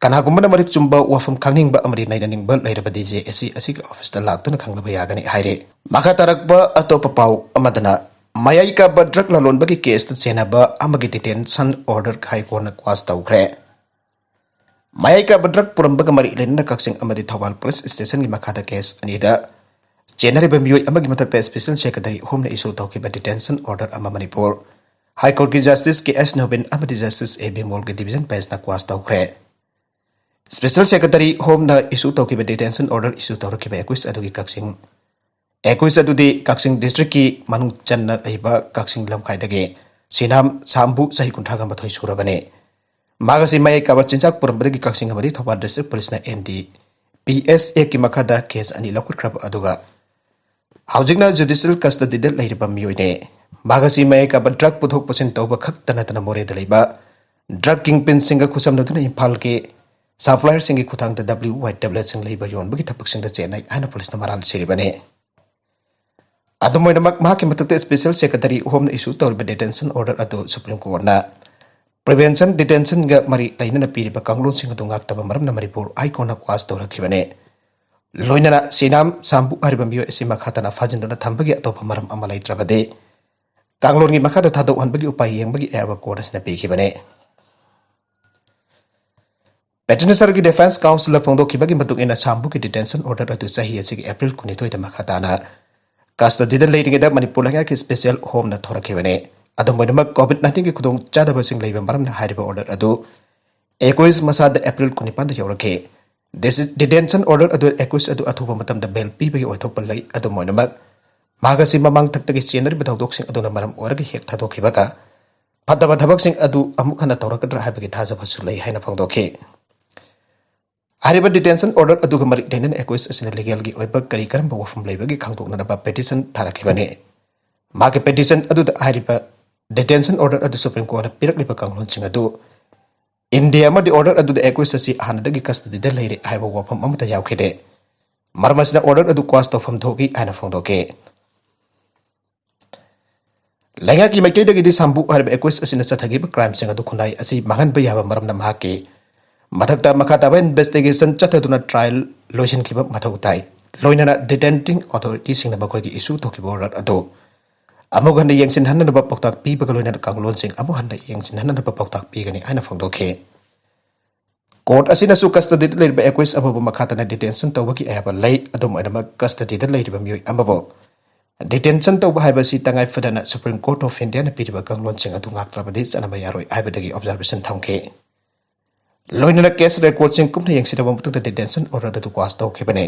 ꯀꯅꯥꯒꯨꯝꯕꯅ ꯃꯔꯤꯛ ꯆꯨꯝꯕ ꯋꯥꯐꯝ ꯈꯪꯅꯤꯡꯕ ꯑꯃꯗꯤ ꯅꯩꯅꯅꯤꯡꯕ ꯂꯩꯔꯕꯗꯤ ꯖꯦ ꯑꯦ ꯁꯤ ꯑꯁꯤꯒꯤ ꯑꯣꯐꯤꯁꯇ ꯂꯥꯛꯇꯨꯅ ꯈꯪꯂꯕ ꯌꯥꯒꯅꯤ ꯍꯥꯏꯔꯤ꯫ ꯃꯈꯥ ꯇꯥꯔꯛꯄ ꯑꯇꯣꯞꯄ ꯄꯥꯎ ꯑꯃꯗꯅ ꯃꯌꯥꯏ ꯀꯥꯕ ꯗ꯭ꯔꯒ ꯂꯂꯣꯟꯕꯒꯤ ꯀꯦꯁꯇ ꯆꯦꯟꯅꯕ ꯑꯃꯒꯤ ꯗꯤꯇꯦꯟꯁꯟ ꯑꯣꯔꯗꯔ ꯍꯥꯏ ꯀꯣꯔꯠꯅ ꯀ꯭ꯋꯥꯁ ꯇꯧꯈ꯭ꯔꯦ꯫ ꯃꯌꯥꯏ ꯀꯥꯕ ꯗ꯭ꯔꯒ ꯄꯨꯔꯝꯕꯒ ꯃꯔꯤ ꯂꯩꯅꯅ ꯀꯛꯆꯤꯡ ꯑꯃꯗꯤ ꯊꯧꯕꯥꯜ ꯄꯨꯂꯤꯁ ꯁ꯭ꯇꯦꯁꯟꯒꯤ ꯃꯈꯥꯗ ꯀꯦꯁ ꯑꯅꯤꯗ ꯆꯦꯟꯅꯔꯤꯕ ꯃꯤꯑꯣꯏ ꯑꯃꯒꯤ ꯃꯊꯛꯇ ꯁ꯭ꯄꯦꯁꯦꯜ ꯁꯦꯀ꯭ꯔꯦꯇꯔꯤ ꯑꯍꯨꯝꯅ ꯏꯁꯨ ꯇꯧꯈꯤꯕ ꯗꯤꯇꯦꯟꯁꯟ ꯑꯣꯔꯗꯔ ꯑꯃ ꯃꯅꯤꯄꯨꯔ ꯍꯥꯏ ꯀꯣꯔꯠꯀꯤ ꯖꯁꯇꯤꯁ ꯀꯦ ꯑꯦꯁ ꯅꯣꯕꯤꯟ ꯑꯃꯗꯤ ꯖꯁꯇꯤꯁ ꯑꯦ ꯕꯤꯃꯣꯜꯒꯤ ꯗꯤꯚꯤꯖꯟ ꯕꯦꯟꯁꯅ ꯀ꯭ꯋꯥꯁ ꯇꯧꯈ꯭ꯔꯦ꯫ ꯁ꯭ꯄꯦꯁꯦꯜ ꯁꯦꯀ꯭ꯔꯦꯇꯔꯤ ꯍꯣꯝꯅ ꯏꯁꯨ ꯇꯧꯈꯤꯕ ꯗꯤꯇꯦꯟꯁꯟ ꯑꯣꯔꯗꯔ ꯏꯁꯨ ꯇꯧꯔꯛꯈꯤꯕ ꯑꯦꯀ꯭ꯌꯨꯁ ꯑꯗꯨꯒꯤ ꯀꯛꯆꯤꯡ ꯑꯦꯀ꯭ꯌꯨꯁ ꯑꯗꯨꯗꯤ ꯀꯛꯆꯤꯡ ꯗꯤꯁꯇ꯭ꯔꯤꯛꯀꯤ ꯃꯅꯨꯡ ꯆꯟꯅ ꯂꯩꯕ ꯀꯛꯆꯤꯡ ꯂꯝꯈꯥꯏꯗꯒꯤ ꯁꯤꯅꯥꯝ ꯁꯥꯝꯕꯨ, ꯆꯍꯤ ꯀꯨꯟꯊ꯭ꯔꯥꯒ ꯃꯥꯊꯣꯏ ꯁꯨꯔꯕꯅꯤ꯫ ꯃꯍꯥꯛ ꯑꯁꯤ ꯃꯌꯥꯏ ꯀꯥꯕ ꯆꯤꯟꯖꯥꯛ ꯄꯨꯔꯝꯕꯗꯒꯤ ꯀꯛꯆꯤꯡ ꯑꯃꯗꯤ ꯊꯧꯕꯥꯜ ꯗꯤꯁꯇ꯭ꯔꯤꯛ ꯄꯨꯂꯤꯁꯅ ꯑꯦꯟ ꯗꯤ ꯄꯤ ꯑꯦꯁ ꯑꯦꯛꯀꯤ ꯃꯈꯥꯗ ꯀꯦꯁ ꯑꯅꯤ ꯂꯧꯈꯠꯈ꯭ꯔꯕ ꯑꯗꯨꯒ ꯍꯧꯖꯤꯛꯅ ꯖꯨꯗꯤꯁꯤꯌꯦꯜ ꯀꯁꯇꯗꯤꯗ ꯂꯩꯔꯤꯕ ꯃꯤꯑꯣꯏꯅꯤ꯫ ꯃꯍꯥꯛ ꯑꯁꯤ ꯃꯌꯥꯏ ꯀꯥꯕ ꯗ꯭ꯔꯒ ꯄꯨꯊꯣꯛ ꯄꯨꯁꯤꯟ ꯇꯧꯕ ꯈꯛꯇ ꯅꯠꯇꯅ ꯃꯣꯔꯦꯗ ꯂꯩꯕ ꯗ꯭ꯔꯒ ꯀꯤꯡꯄꯤꯟꯁꯤꯡꯒ ꯈꯨꯠꯁꯝꯅꯗꯨꯅ ꯏꯝꯐꯥꯜꯒꯤ ꯁꯄ꯭ꯂꯥꯏꯌꯔꯁꯤꯡꯒꯤ ꯈꯨꯠꯊꯥꯡꯗ ꯗꯕ꯭ꯂꯤꯎ ꯋꯥꯏ ꯇꯦꯕ꯭ꯂꯦꯠꯁꯤꯡ ꯂꯩꯕ ꯌꯣꯟꯕꯒꯤ ꯊꯕꯛꯁꯤꯡꯗ ꯆꯦꯟꯅꯩ ꯍꯥꯏꯅ ꯄꯨꯂꯤꯁꯅ ꯃꯔꯥꯜ ꯁꯤꯔꯤꯕꯅꯤ꯫ ꯑꯗꯨꯝ ꯑꯣꯏꯅꯃꯛ, ꯃꯍꯥꯛꯀꯤ ꯃꯊꯛꯇ ꯁ꯭ꯄꯦꯁꯦꯜ ꯁꯦꯀ꯭ꯔꯦꯇꯔꯤ ꯑꯍꯨꯝꯅ ꯏꯁꯨ ꯇꯧꯔꯤꯕ ꯗꯤꯇꯦꯟꯁꯟ ꯑꯣꯔꯗꯔ ꯑꯗꯨ ꯁꯨꯄ꯭ꯔꯤꯝ ꯀꯣꯔꯠꯅ ꯄ꯭ꯔꯤꯚꯦꯟꯁꯟ ꯗꯤꯇꯦꯟꯁꯟꯒ ꯃꯔꯤ ꯂꯩꯅꯅ ꯄꯤꯔꯤꯕ ꯀꯥꯡꯂꯣꯟꯁꯤꯡ ꯑꯗꯨ ꯉꯥꯛꯇꯕ ꯃꯔꯝꯅ ꯃꯅꯤꯄꯨꯔ ꯍꯥꯏ ꯀꯣꯔꯠꯅ ꯀ꯭ꯋꯥꯁ ꯇꯧꯔꯛꯈꯤꯕꯅꯤ꯫ ꯂꯣꯏꯅꯅ ꯁꯤꯅꯥꯝ ꯁꯥꯝꯕꯨ ꯍꯥꯏꯔꯤꯕ ꯃꯤꯑꯣꯏ ꯑꯁꯤ ꯃꯈꯥ ꯇꯥꯅ ꯐꯥꯖꯤꯟꯗꯨꯅ ꯊꯝꯕꯒꯤ ꯑꯇꯣꯞꯄ ꯃꯔꯝ ꯑꯃ ꯂꯩꯇ꯭ꯔꯕꯗꯤ ꯀꯥꯡꯂꯣꯟꯒꯤ ꯃꯈꯥꯗ ꯊꯥꯗꯣꯛꯍꯟꯕꯒꯤ ꯎꯄꯥꯏ ꯌꯦꯡꯕꯒꯤ ꯑꯌꯥꯕ ꯀꯣꯔꯠ ꯑꯁꯤꯅ ꯄꯤꯈꯤꯕꯅꯤ꯫ ꯄꯦꯇꯤꯁꯅꯔꯒꯤ ꯗꯤꯐꯦꯟꯁ ꯀꯥꯎꯟꯁꯤꯜꯅ ꯐꯣꯡꯗꯣꯛꯈꯤꯕꯒꯤ ꯃꯇꯨꯡ ꯏꯟꯅ, ꯁꯥꯝꯕꯨꯒꯤ ꯗꯤꯇꯦꯟꯁꯟ ꯑꯣꯔꯗꯔ ꯑꯗꯨ ꯆꯍꯤ ꯑꯁꯤꯒꯤ ꯑꯦꯄ꯭ꯔꯤꯜ ꯀꯨꯟꯅꯤꯊꯣꯏꯗ ꯃꯈꯥ ꯇꯥꯅ ꯀꯁꯇꯗꯤꯗ ꯂꯩꯔꯤꯉꯩꯗ ꯃꯅꯤꯄꯨꯔ ꯂꯩꯉꯥꯛꯀꯤ ꯁ꯭ꯄꯦꯁꯦꯜ ꯍꯣꯝꯅ ꯊꯣꯔꯛꯈꯤꯕꯅꯤ꯫ ꯑꯗꯨꯝ ꯑꯣꯏꯅꯃꯛ, ꯀꯣꯚꯤꯗ ꯅꯥꯏꯟꯇꯤꯟꯒꯤ ꯈꯨꯗꯣꯡ ꯆꯥꯗꯕꯁꯤꯡ ꯂꯩꯕ ꯃꯔꯝꯅ ꯍꯥꯏꯔꯤꯕ ꯑꯣꯔꯗꯔ ꯑꯗꯨ ꯑꯦꯀꯨꯏꯁ ꯃꯁꯥꯗ ꯑꯦꯄ꯭ꯔꯤꯜ ꯀꯨꯟꯅꯤꯄꯥꯟꯗ ꯌꯧꯔꯛꯈꯤ꯫ ꯗꯤꯁꯤ-, ꯗꯤꯇꯦꯟꯁꯟ ꯑꯣꯔꯗꯔ ꯑꯗꯨ ꯑꯦꯀꯨꯏꯁ ꯑꯗꯨ ꯑꯊꯨꯕ ꯃꯇꯝꯗ ꯕꯦꯜ ꯄꯤꯕꯒꯤ ꯑꯣꯏꯊꯣꯛꯄ ꯂꯩ꯫ ꯑꯗꯨꯝ ꯑꯣꯏꯅꯃꯛ, ꯃꯍꯥꯛ ꯑꯁꯤ ꯃꯃꯥꯡꯊꯛꯇꯒꯤ ꯆꯦꯟꯅꯔꯤꯕ ꯊꯧꯗꯣꯛꯁꯤꯡ ꯑꯗꯨꯅ ꯃꯔꯝ ꯑꯣꯏꯔꯒ ꯍꯦꯛ ꯊꯥꯗꯣꯛꯈꯤꯕꯒ ꯐꯠꯇꯕ ꯊꯕꯛꯁꯤꯡ ꯑꯗꯨ ꯑꯃꯨꯛ ꯍꯟꯅ ꯇꯧꯔꯛꯀꯗ꯭ꯔꯥ ꯍꯥꯏꯕꯒꯤ ꯊꯥꯖꯕꯁꯨ ꯂꯩ ꯍꯥꯏꯅ ꯐꯣꯡꯗꯣꯛꯈꯤ꯫ ꯍꯥꯏꯔꯤꯕ ꯗꯤꯇꯦꯟꯁꯟ ꯑꯣꯔꯗꯔ ꯑꯗꯨꯒ ꯃꯔꯤ ꯂꯩꯅꯅ ꯑꯦꯀꯨꯏꯁ ꯑꯁꯤꯅ ꯂꯤꯒꯦꯜꯒꯤ ꯑꯣꯏꯕ ꯀꯔꯤ ꯀꯔꯝꯕ ꯋꯥꯐꯝ ꯂꯩꯕꯒꯦ ꯈꯪꯗꯣꯛꯅꯅꯕ ꯄꯦꯇꯤꯁꯟ ꯊꯥꯔꯛꯈꯤꯕꯅꯤ꯫ ꯃꯍꯥꯛꯀꯤ ꯄꯦꯇꯤꯁꯟ ꯑꯗꯨꯗ ꯍꯥꯏꯔꯤꯕ ꯗꯤꯇꯦꯟꯁꯟ ꯑꯣꯔꯗꯔ ꯑꯗꯨ ꯁꯨꯄ꯭ꯔꯤꯝ ꯀꯣꯔꯠꯅ ꯄꯤꯔꯛꯂꯤꯕ ꯀꯥꯡꯂꯣꯟꯁꯤꯡ ꯑꯗꯨ ꯏꯟꯗꯤꯌꯥ ꯑꯃꯗꯤ ꯑꯣꯔꯗꯔ ꯑꯗꯨꯗ ꯑꯦꯀꯨꯏꯁ ꯑꯁꯤ ꯍꯥꯟꯅꯗꯒꯤ ꯀꯁꯇꯗꯤꯗ ꯂꯩꯔꯦ ꯍꯥꯏꯕ ꯋꯥꯐꯝ ꯑꯃꯠꯇ ꯌꯥꯎꯈꯤꯗꯦ꯫ ꯃꯔꯝ ꯑꯁꯤꯅ ꯑꯣꯔꯗꯔ ꯑꯗꯨ ꯀ꯭ꯋꯥꯁ ꯇꯧꯐꯝ ꯊꯣꯛꯏ ꯍꯥꯏꯅ ꯐꯣꯡꯗꯣꯛꯈꯤ꯫ ꯂꯩꯉꯥꯛꯀꯤ ꯃꯥꯏꯀꯩꯗꯒꯤꯗꯤ ꯁꯥꯝꯕꯨ ꯍꯥꯏꯔꯤꯕ ꯑꯦꯀꯨꯏꯁ ꯑꯁꯤꯅ ꯆꯠꯊꯈꯤꯕ ꯀ꯭ꯔꯥꯏꯝꯁꯤꯡ ꯑꯗꯨ ꯈꯨꯟꯅꯥꯏ ꯑꯁꯤ ꯃꯥꯡꯍꯟꯕ ꯌꯥꯕ ꯃꯔꯝꯅ ꯃꯍꯥꯛꯀꯤ ꯃꯊꯛꯇ ꯃꯈꯥ ꯇꯥꯕ ꯏꯟꯚꯦꯁꯇꯤꯒꯦꯁꯟ ꯆꯠꯊꯗꯨꯅ ꯇ꯭ꯔꯥꯏꯜ ꯂꯣꯏꯁꯤꯟꯈꯤꯕ ꯃꯊꯧ ꯇꯥꯏ꯫ ꯂꯣꯏꯅꯅ ꯗꯤꯇꯦꯟꯇꯤꯡ ꯑꯣꯊꯣꯔꯤꯇꯤꯁꯤꯡꯅ ꯃꯈꯣꯏꯒꯤ ꯏꯁꯨ ꯇꯧꯈꯤꯕ ꯑꯣꯔꯗꯔ ꯑꯗꯨ ꯑꯃꯨꯛ ꯍꯟꯅ ꯌꯦꯡꯁꯤꯟꯍꯟꯅꯅꯕ ꯄꯥꯎꯇꯥꯛ ꯄꯤꯕꯒ ꯂꯣꯏꯅꯅ ꯀꯥꯡꯂꯣꯟꯁꯤꯡ ꯑꯃꯨꯛ ꯍꯟꯅ ꯌꯦꯡꯁꯤꯟꯍꯟꯅꯅꯕ ꯄꯥꯎꯇꯥꯛ ꯄꯤꯒꯅꯤ ꯍꯥꯏꯅ ꯐꯣꯡꯗꯣꯛꯈꯤ꯫ ꯀꯣꯔꯠ ꯑꯁꯤꯅꯁꯨ ꯀꯁꯇꯗꯤꯗ ꯂꯩꯔꯤꯕ ꯑꯦꯀꯨꯏꯁ ꯑꯃꯕꯨ ꯃꯈꯥ ꯇꯥꯅ ꯗꯤꯇꯦꯟꯁꯟ ꯇꯧꯕꯒꯤ ꯑꯌꯥꯕ ꯂꯩ꯫ ꯑꯗꯨꯝ ꯑꯣꯏꯅꯃꯛ, ꯀꯁꯇꯗꯤꯗ ꯂꯩꯔꯤꯕ ꯃꯤꯑꯣꯏ ꯑꯃꯕꯨ ꯗꯤꯇꯦꯟꯁꯟ ꯇꯧꯕ ꯍꯥꯏꯕꯁꯤ ꯇꯉꯥꯏ ꯐꯗꯅ ꯁꯨꯄ꯭ꯔꯤꯝ ꯀꯣꯔꯠ ꯑꯣꯐ ꯏꯟꯗꯤꯌꯥꯅ ꯄꯤꯔꯤꯕ ꯀꯥꯡꯂꯣꯟꯁꯤꯡ ꯑꯗꯨ ꯉꯥꯛꯇ꯭ꯔꯕꯗꯤ ꯆꯠꯅꯕ ꯌꯥꯔꯣꯏ ꯍꯥꯏꯕꯗꯒꯤ ꯑꯣꯕꯖꯥꯔꯕꯦꯁꯟ ꯊꯝꯈꯤ꯫ ꯂꯣꯏꯅꯅ ꯀꯦꯁ ꯔꯦꯀꯣꯔꯠꯁꯤꯡ ꯀꯨꯞꯅ ꯌꯦꯡꯁꯤꯜꯂꯕ ꯃꯇꯨꯡꯗ ꯗꯤꯇꯦꯟꯁꯟ ꯑꯣꯔꯗꯔ ꯑꯗꯨ ꯀ꯭ꯋꯥꯁ ꯇꯧꯈꯤꯕꯅꯤ꯫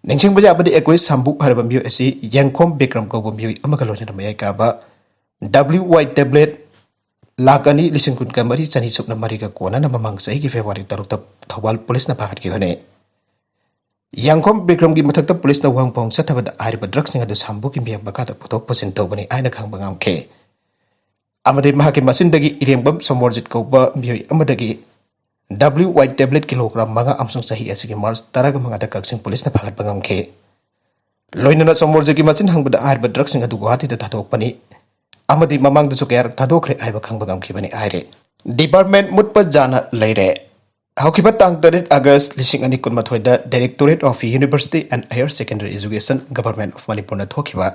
ꯅꯤꯡꯁꯤꯡꯕ ꯌꯥꯕꯗꯤ, ꯑꯦꯀꯨꯏꯁ ꯁꯥꯝꯕꯨ ꯍꯥꯏꯔꯤꯕ ꯃꯤꯑꯣꯏ ꯑꯁꯤ ꯌꯦꯡꯈꯣꯝ ꯕꯤꯀ꯭ꯔꯝ ꯀꯧꯕ ꯃꯤꯑꯣꯏ ꯑꯃꯒ ꯂꯣꯏꯅꯅ ꯃꯌꯥꯏ ꯀꯥꯕ ꯗꯕ꯭ꯂꯤꯎ ꯋꯥꯏ ꯇꯦꯕ꯭ꯂꯦꯠ ꯂꯥꯈ ꯑꯅꯤ ꯂꯤꯁꯤꯡ ꯀꯨꯟꯒ ꯃꯔꯤ ꯆꯅꯤ ꯁꯨꯞꯅ ꯃꯔꯤꯒ ꯀꯣꯟꯅꯅ ꯃꯃꯥꯡ ꯆꯍꯤꯒꯤ ꯐꯦꯕ꯭ꯔꯨꯋꯥꯔꯤ ꯇꯔꯨꯛꯇ ꯊꯧꯕꯥꯜ ꯄꯨꯂꯤꯁꯅ ꯐꯥꯒꯠꯈꯤꯕꯅꯤ꯫ ꯌꯥꯡꯈꯣꯝ ꯕꯤꯀ꯭ꯔꯝꯒꯤ ꯃꯊꯛꯇ ꯄꯨꯂꯤꯁꯅ ꯋꯥꯍꯪ ꯄꯥꯎꯍꯪ ꯆꯠꯊꯕꯗ ꯍꯥꯏꯔꯤꯕ ꯗ꯭ꯔꯒꯁꯤꯡ ꯑꯗꯨ ꯁꯥꯝꯕꯨꯒꯤ ꯃꯤꯌꯥꯝ ꯃꯈꯥꯗ ꯄꯨꯊꯣꯛ ꯄꯨꯁꯤꯟ ꯇꯧꯕꯅꯤ ꯍꯥꯏꯅ ꯈꯪꯕ ꯉꯝꯈꯤ꯫ ꯑꯃꯗꯤ ꯃꯍꯥꯛꯀꯤ ꯃꯆꯤꯟꯗꯒꯤ ꯏꯔꯦꯡꯕꯝ ꯁꯣꯃꯣꯔꯖꯤꯠ ꯀꯧꯕ ꯃꯤꯑꯣꯏ ꯑꯃꯗꯒꯤ ꯗꯕ꯭ꯂꯤꯎ ꯋꯥꯏ ꯇꯦꯕ꯭ꯂꯦꯠ ꯀꯤꯂꯣꯒ꯭ꯔꯥꯝ ꯃꯉꯥ ꯑꯃꯁꯨꯡ ꯆꯍꯤ ꯑꯁꯤꯒꯤ ꯃꯥꯔꯆ ꯇꯔꯥꯒ ꯃꯉꯥꯗ ꯀꯛꯆꯤꯡ ꯄꯨꯂꯤꯁꯅ ꯐꯥꯒꯠꯄ ꯉꯝꯈꯤ꯫ ꯂꯣꯏꯅꯅ ꯆꯣꯃꯣꯔꯖꯤꯒꯤ ꯃꯆꯤꯟ ꯍꯪꯕꯗ ꯍꯥꯏꯔꯤꯕ ꯗ꯭ꯔꯒꯁꯤꯡ ꯑꯗꯨ ꯒꯨꯋꯥꯍꯥꯇꯤꯗ ꯊꯥꯗꯣꯛꯄꯅꯤ ꯑꯃꯗꯤ ꯃꯃꯥꯡꯗꯁꯨ ꯀꯌꯥꯔꯛ ꯊꯥꯗꯣꯛꯈ꯭ꯔꯦ ꯍꯥꯏꯕ ꯈꯪꯕ ꯉꯝꯈꯤꯕꯅꯤ ꯍꯥꯏꯔꯦ꯫ ꯗꯤꯄꯥꯔꯠꯃꯦꯟ ꯃꯨꯠꯄ ꯖꯥꯅ ꯂꯩꯔꯦ꯫ ꯍꯧꯈꯤꯕ ꯇꯥꯡ ꯇꯔꯦꯠ ꯑꯥꯒꯁ ꯂꯤꯁꯤꯡ ꯑꯅꯤ ꯀꯨꯟꯃꯥꯊꯣꯏꯗ Directorate of University and Higher Secondary Education, Government of ꯃꯅꯤꯄꯨꯔꯅ ꯊꯣꯛꯈꯤꯕ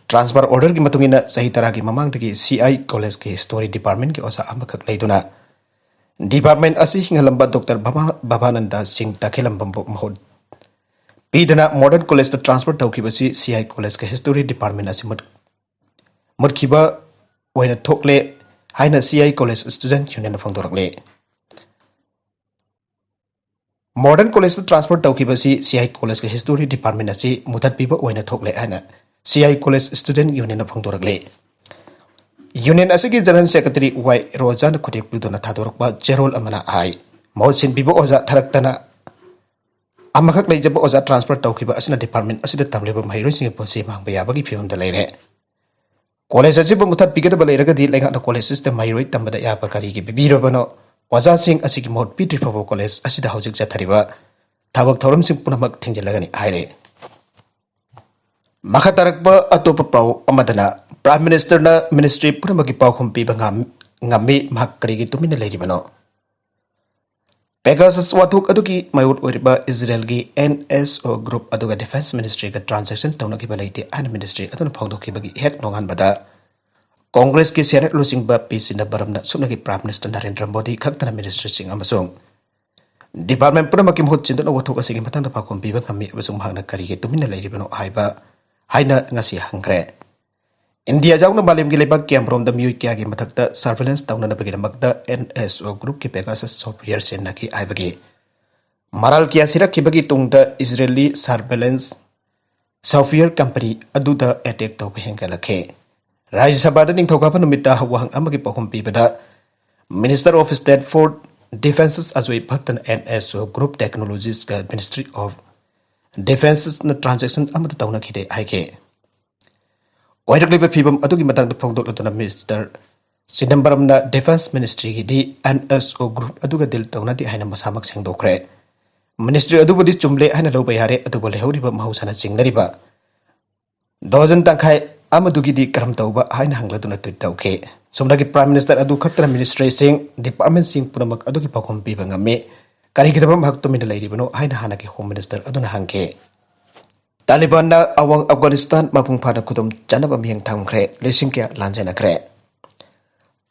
ꯇ꯭ꯔꯥꯟꯁꯐꯔ ꯑꯣꯔꯗꯔꯒꯤ ꯃꯇꯨꯡ ꯏꯟꯅ ꯆꯍꯤ ꯇꯔꯥꯒꯤ ꯃꯃꯥꯡꯗꯒꯤ ꯁꯤ ꯑꯥꯏ ꯀꯣꯂꯦꯖꯀꯤ ꯍꯤꯁꯇꯣꯔꯤ ꯗꯤꯄꯥꯔꯠꯃꯦꯟꯒꯤ ꯑꯣꯖꯥ ꯑꯃꯈꯛ ꯂꯩꯗꯨꯅ ꯗꯤꯄꯥꯔꯠꯃꯦꯟ ꯑꯁꯤ ꯍꯤꯡꯍꯜꯂꯝꯕ ꯗꯣꯛꯇꯔ ꯚꯕꯥ-, ꯚꯕꯥꯅꯟꯗ ꯁꯤꯡ ꯇꯈꯦꯂꯝꯕꯝꯕꯨ ꯃꯍꯨꯠ ꯄꯤꯗꯅ ꯃꯣꯗꯔꯟ ꯀꯣꯂꯦꯖꯇ ꯇ꯭ꯔꯥꯟꯁꯐꯔ ꯇꯧꯈꯤꯕꯁꯤ ꯁꯤ ꯑꯥꯏ ꯀꯣꯂꯦꯖꯀ ꯍꯤꯁꯇꯣꯔꯤ ꯗꯤꯄꯥꯔꯠꯃꯦꯟ ꯑꯁꯤ ꯃꯨꯠ-, ꯃꯨꯠꯈꯤꯕ ꯑꯣꯏꯅ ꯊꯣꯛꯂꯦ ꯍꯥꯏꯅ ꯁꯤ ꯑꯥꯏ ꯀꯣꯂꯦꯖ ꯁ꯭ꯇꯨꯗꯦꯟꯠ ꯌꯨꯅꯤꯌꯟꯅ ꯐꯣꯡꯗꯣꯔꯛꯂꯦ꯫ ꯃꯣꯗꯔꯟ ꯀꯣꯂꯦꯖꯇ ꯇ꯭ꯔꯥꯟꯁꯐꯔ ꯇꯧꯈꯤꯕꯁꯤ ꯁꯤ ꯑꯥꯏ ꯀꯣꯂꯦꯖꯀ ꯍꯤꯁꯇꯣꯔꯤ ꯗꯤꯄꯥꯔꯠꯃꯦꯟ ꯑꯁꯤ ꯃꯨꯊꯠꯄꯤꯕ ꯑꯣꯏꯅ ꯊꯣꯛꯂꯦ ꯍꯥꯏꯅ ꯁꯤ ꯑꯥꯏ ꯀꯣꯂꯦꯖ ꯁ꯭ꯇꯨꯗꯦꯟꯠ ꯌꯨꯅꯤꯌꯟꯅ ꯐꯣꯡꯗꯣꯔꯛꯂꯤ꯫ ꯌꯨꯅꯤꯌꯟ ꯑꯁꯤꯒꯤ ꯖꯦꯅꯔꯦꯜ ꯁꯦꯀ꯭ꯔꯦꯇꯔꯤ ꯋꯥꯏ ꯔꯣꯖꯥꯅ ꯈꯨꯗꯦꯛ ꯄꯤꯗꯨꯅ ꯊꯥꯗꯣꯔꯛꯄ ꯆꯦꯔꯣꯜ ꯑꯃꯅ ꯍꯥꯏ, ꯃꯍꯨꯠ ꯁꯤꯟꯕꯤꯕ ꯑꯣꯖꯥ ꯊꯔꯛꯇꯅ ꯑꯃꯈꯛ ꯂꯩꯖꯕ ꯑꯣꯖꯥ ꯇ꯭ꯔꯥꯟꯁꯐꯔ ꯇꯧꯈꯤꯕ ꯑꯁꯤꯅ ꯗꯤꯄꯥꯔꯠꯃꯦꯟ ꯑꯁꯤꯗ ꯇꯝꯂꯤꯕ ꯃꯍꯩꯔꯣꯏꯁꯤꯡꯒꯤ ꯄꯨꯟꯁꯤ ꯃꯥꯡꯕ ꯌꯥꯕꯒꯤ ꯐꯤꯕꯝꯗ ꯂꯩꯔꯦ꯫ ꯀꯣꯂꯦꯖ ꯑꯁꯤꯕꯨ ꯃꯨꯊꯠꯄꯤꯒꯗꯕ ꯂꯩꯔꯒꯗꯤ ꯂꯩꯉꯥꯛꯅ ꯀꯣꯂꯦꯖ ꯑꯁꯤꯗ ꯃꯍꯩꯔꯣꯏ ꯇꯝꯕꯗ ꯑꯌꯥꯕ ꯀꯔꯤꯒꯤ ꯄꯤꯕꯤꯔꯕꯅꯣ? ꯑꯣꯖꯥꯁꯤꯡ ꯑꯁꯤꯒꯤ ꯃꯍꯨꯠ ꯄꯤꯗ꯭ꯔꯤ ꯐꯥꯎꯕ ꯀꯣꯂꯦꯖ ꯑꯁꯤꯗ ꯍꯧꯖꯤꯛ ꯆꯠꯊꯔꯤꯕ ꯊꯕꯛ ꯊꯧꯔꯝꯁꯤꯡ ꯄꯨꯝꯅꯃꯛ ꯊꯤꯡꯖꯤꯜꯂꯒꯅꯤ ꯍꯥꯏꯔꯦ꯫ ꯃꯈꯥ ꯇꯥꯔꯛꯄ ꯑꯇꯣꯞꯄ ꯄꯥꯎ ꯑꯃꯗꯅ, ꯄ꯭ꯔꯥꯏꯝ ꯃꯤꯅꯤꯁꯇꯔꯅ ꯃꯤꯅꯤꯁꯇ꯭ꯔꯤ ꯄꯨꯝꯅꯃꯛꯀꯤ ꯄꯥꯎꯈꯨꯝ ꯄꯤꯕ ꯉꯝ-, ꯉꯝꯃꯤ, ꯃꯍꯥꯛ ꯀꯔꯤꯒꯤ ꯇꯨꯃꯤꯟꯅ ꯂꯩꯔꯤꯕꯅꯣ? ꯄꯦꯒꯥꯁꯁ ꯋꯥꯊꯣꯛ ꯑꯗꯨꯒꯤ ꯃꯥꯌꯣꯛ ꯑꯣꯏꯔꯤꯕ ꯏꯖꯔꯦꯜꯒꯤ ꯑꯦꯟ ꯑꯦꯁ ꯑꯣ ꯒ꯭ꯔꯨꯞ ꯑꯗꯨꯒ ꯗꯤꯐꯦꯟꯁ ꯃꯤꯅꯤꯁꯇ꯭ꯔꯤꯒ ꯇ꯭ꯔꯥꯟꯖꯦꯛꯁꯟ ꯇꯧꯅꯈꯤꯕ ꯂꯩꯇꯦ ꯍꯥꯏꯅ ꯃꯤꯅꯤꯁꯇ꯭ꯔꯤ ꯑꯗꯨꯅ ꯐꯣꯡꯗꯣꯛꯈꯤꯕꯒꯤ ꯍꯦꯛ ꯅꯣꯡꯉꯥꯟꯕꯗ, ꯀꯣꯡꯒ꯭ꯔꯦꯁꯀꯤ ꯁꯦꯅꯦꯠ ꯂꯨꯆꯤꯡꯕ ꯄꯤ ꯆꯤꯗꯝꯕꯔꯝꯅ ꯁꯨꯞꯅꯒꯤ ꯄ꯭ꯔꯥꯏꯝ ꯃꯤꯅꯤꯁꯇꯔ ꯅꯔꯦꯟꯗ꯭ꯔ ꯃꯣꯗꯤ ꯈꯛꯇꯅ ꯃꯤꯅꯤꯁꯇ꯭ꯔꯤꯁꯤꯡ ꯑꯃꯁꯨꯡ ꯗꯤꯄꯥꯔꯠꯃꯦꯟ ꯄꯨꯝꯅꯃꯛꯀꯤ ꯃꯍꯨꯠ ꯁꯤꯟꯗꯨꯅ ꯋꯥꯊꯣꯛ ꯑꯁꯤꯒꯤ ꯃꯇꯥꯡꯗ ꯄꯥꯎꯈꯨꯝ ꯄꯤꯕ ꯉꯝꯃꯤ ꯑꯃꯁꯨꯡ ꯃꯍꯥꯛꯅ ꯀꯔꯤꯒꯤ ꯇꯨꯃꯤꯟꯅ ꯂꯩꯔꯤꯕꯅꯣ ꯍꯥꯏꯕ ꯍꯥꯏꯅ ꯉꯁꯤ ꯍꯪꯈ꯭ꯔꯦ꯫ ꯏꯟꯗꯤꯌꯥ ꯌꯥꯎꯅ ꯃꯥꯂꯦꯝꯒꯤ ꯂꯩꯕꯥꯛ ꯀꯌꯥꯃꯔꯣꯝꯗ ꯃꯤꯑꯣꯏ ꯀꯌꯥꯒꯤ ꯃꯊꯛꯇ ꯁꯔꯚꯦꯂꯦꯟꯁ ꯇꯧꯅꯅꯕꯒꯤꯗꯃꯛꯇ ꯑꯦꯟ ꯑꯦꯁ ꯑꯣ ꯒ꯭ꯔꯨꯞꯀꯤ ꯄꯦꯒꯥꯁꯁ ꯁꯣꯐꯋꯦꯌꯔ ꯁꯤꯖꯤꯟꯅꯈꯤ ꯍꯥꯏꯕꯒꯤ ꯃꯔꯥꯜ ꯀꯌꯥ ꯁꯤꯔꯛꯈꯤꯕꯒꯤ ꯇꯨꯡꯗ ꯏꯖꯔꯦꯜꯂꯤ ꯁꯔꯚꯦꯂꯦꯟꯁ ꯁꯣꯐꯋꯦꯌꯔ ꯀꯝꯄꯅꯤ ꯑꯗꯨꯗ ꯑꯦꯇꯦꯛ ꯇꯧꯕ ꯍꯦꯟꯒꯠꯂꯛꯈꯤ꯫ ꯔꯥꯖ꯭ꯌ ꯁꯚꯥꯗ ꯅꯤꯡꯊꯧꯀꯥꯕ ꯅꯨꯃꯤꯠꯇ ꯋꯥꯍꯪ ꯑꯃꯒꯤ ꯄꯥꯎꯈꯨꯝ ꯄꯤꯕꯗ Minister of State for Defences ꯑꯖꯣꯏ ꯚꯛꯇꯅ ꯑꯦꯟ ꯑꯦꯁ ꯑꯣ ꯒ꯭ꯔꯨꯞ ꯇꯦꯛꯅꯣꯂꯣꯖꯤꯁꯀ Ministry of Defenceꯅ ꯇ꯭ꯔꯥꯟꯖꯦꯛꯁꯟ ꯑꯃꯠꯇ ꯇꯧꯅꯈꯤꯗꯦ ꯍꯥꯏꯈꯤ꯫ ꯑꯣꯏꯔꯛꯂꯤꯕ ꯐꯤꯚꯝ ꯑꯗꯨꯒꯤ ꯃꯇꯥꯡꯗ ꯐꯣꯡꯗꯣꯛꯂꯗꯨꯅ ꯃꯤꯁꯇꯔ ꯆꯤꯗꯝꯕꯔꯝꯅ ꯗꯤꯐꯦꯟꯁ ꯃꯤꯅꯤꯁꯇ꯭ꯔꯤꯒꯤꯗꯤ ꯑꯦꯟ ꯑꯦꯁ ꯑꯣ ꯒ꯭ꯔꯨꯞ ꯑꯗꯨꯒ ꯗꯤꯜ ꯇꯧꯅꯗꯦ ꯍꯥꯏꯅ ꯃꯁꯥꯃꯛ ꯁꯦꯡꯗꯣꯛꯈ꯭ꯔꯦ꯫ ꯃꯤꯅꯤꯁꯇ꯭ꯔꯤ ꯑꯗꯨꯕꯨꯗꯤ ꯆꯨꯝꯂꯦ ꯍꯥꯏꯅ ꯂꯧꯕ ꯌꯥꯔꯦ, ꯑꯗꯨꯕꯨ ꯂꯩꯍꯧꯔꯤꯕ ꯃꯍꯧꯁꯥꯅ ꯆꯤꯡꯅꯔꯤꯕ ꯗꯣꯖꯟ ꯇꯪꯈꯥꯏ ꯑꯃꯗꯨꯒꯤꯗꯤ ꯀꯔꯝ ꯇꯧꯕ ꯍꯥꯏꯅ ꯍꯪꯂꯗꯨꯅ ꯇ꯭ꯋꯤꯠ ꯇꯧꯈꯤ꯫ ꯆꯨꯝꯅꯒꯤ ꯄ꯭ꯔꯥꯏꯝ ꯃꯤꯅꯤꯁꯇꯔ ꯑꯗꯨ ꯈꯛꯇꯅ ꯃꯤꯅꯤꯁꯇ꯭ꯔꯤꯁꯤꯡ, ꯗꯤꯄꯥꯔꯠꯃꯦꯟꯁꯤꯡ ꯄꯨꯝꯅꯃꯛ ꯑꯗꯨꯒꯤ ꯄꯥꯎꯈꯨꯝ ꯄꯤꯕ ꯉꯝꯃꯤ꯫ ꯀꯔꯤꯒꯤꯗꯃꯛ ꯃꯍꯥꯛ ꯇꯨꯃꯤꯟꯅ ꯂꯩꯔꯤꯕꯅꯣ ꯍꯥꯏꯅ ꯍꯥꯟꯅꯒꯤ ꯍꯣꯝ ꯃꯤꯅꯤꯁꯇꯔ ꯑꯗꯨꯅ ꯍꯪꯈꯤ꯫ ꯇꯥꯂꯤꯕꯥꯟꯅ ꯑꯋꯥꯡ ꯑꯐꯒꯥꯅꯤꯁꯇꯥꯟ ꯃꯄꯨꯡ ꯐꯥꯅ ꯈꯨꯗꯨꯝ ꯆꯟꯅꯕ ꯃꯤꯠꯌꯦꯡ ꯊꯝꯈ꯭ꯔꯦ꯫ ꯂꯤꯁꯤꯡ ꯀꯌꯥ ꯂꯥꯟꯖꯦꯟꯅꯈ꯭ꯔꯦ꯫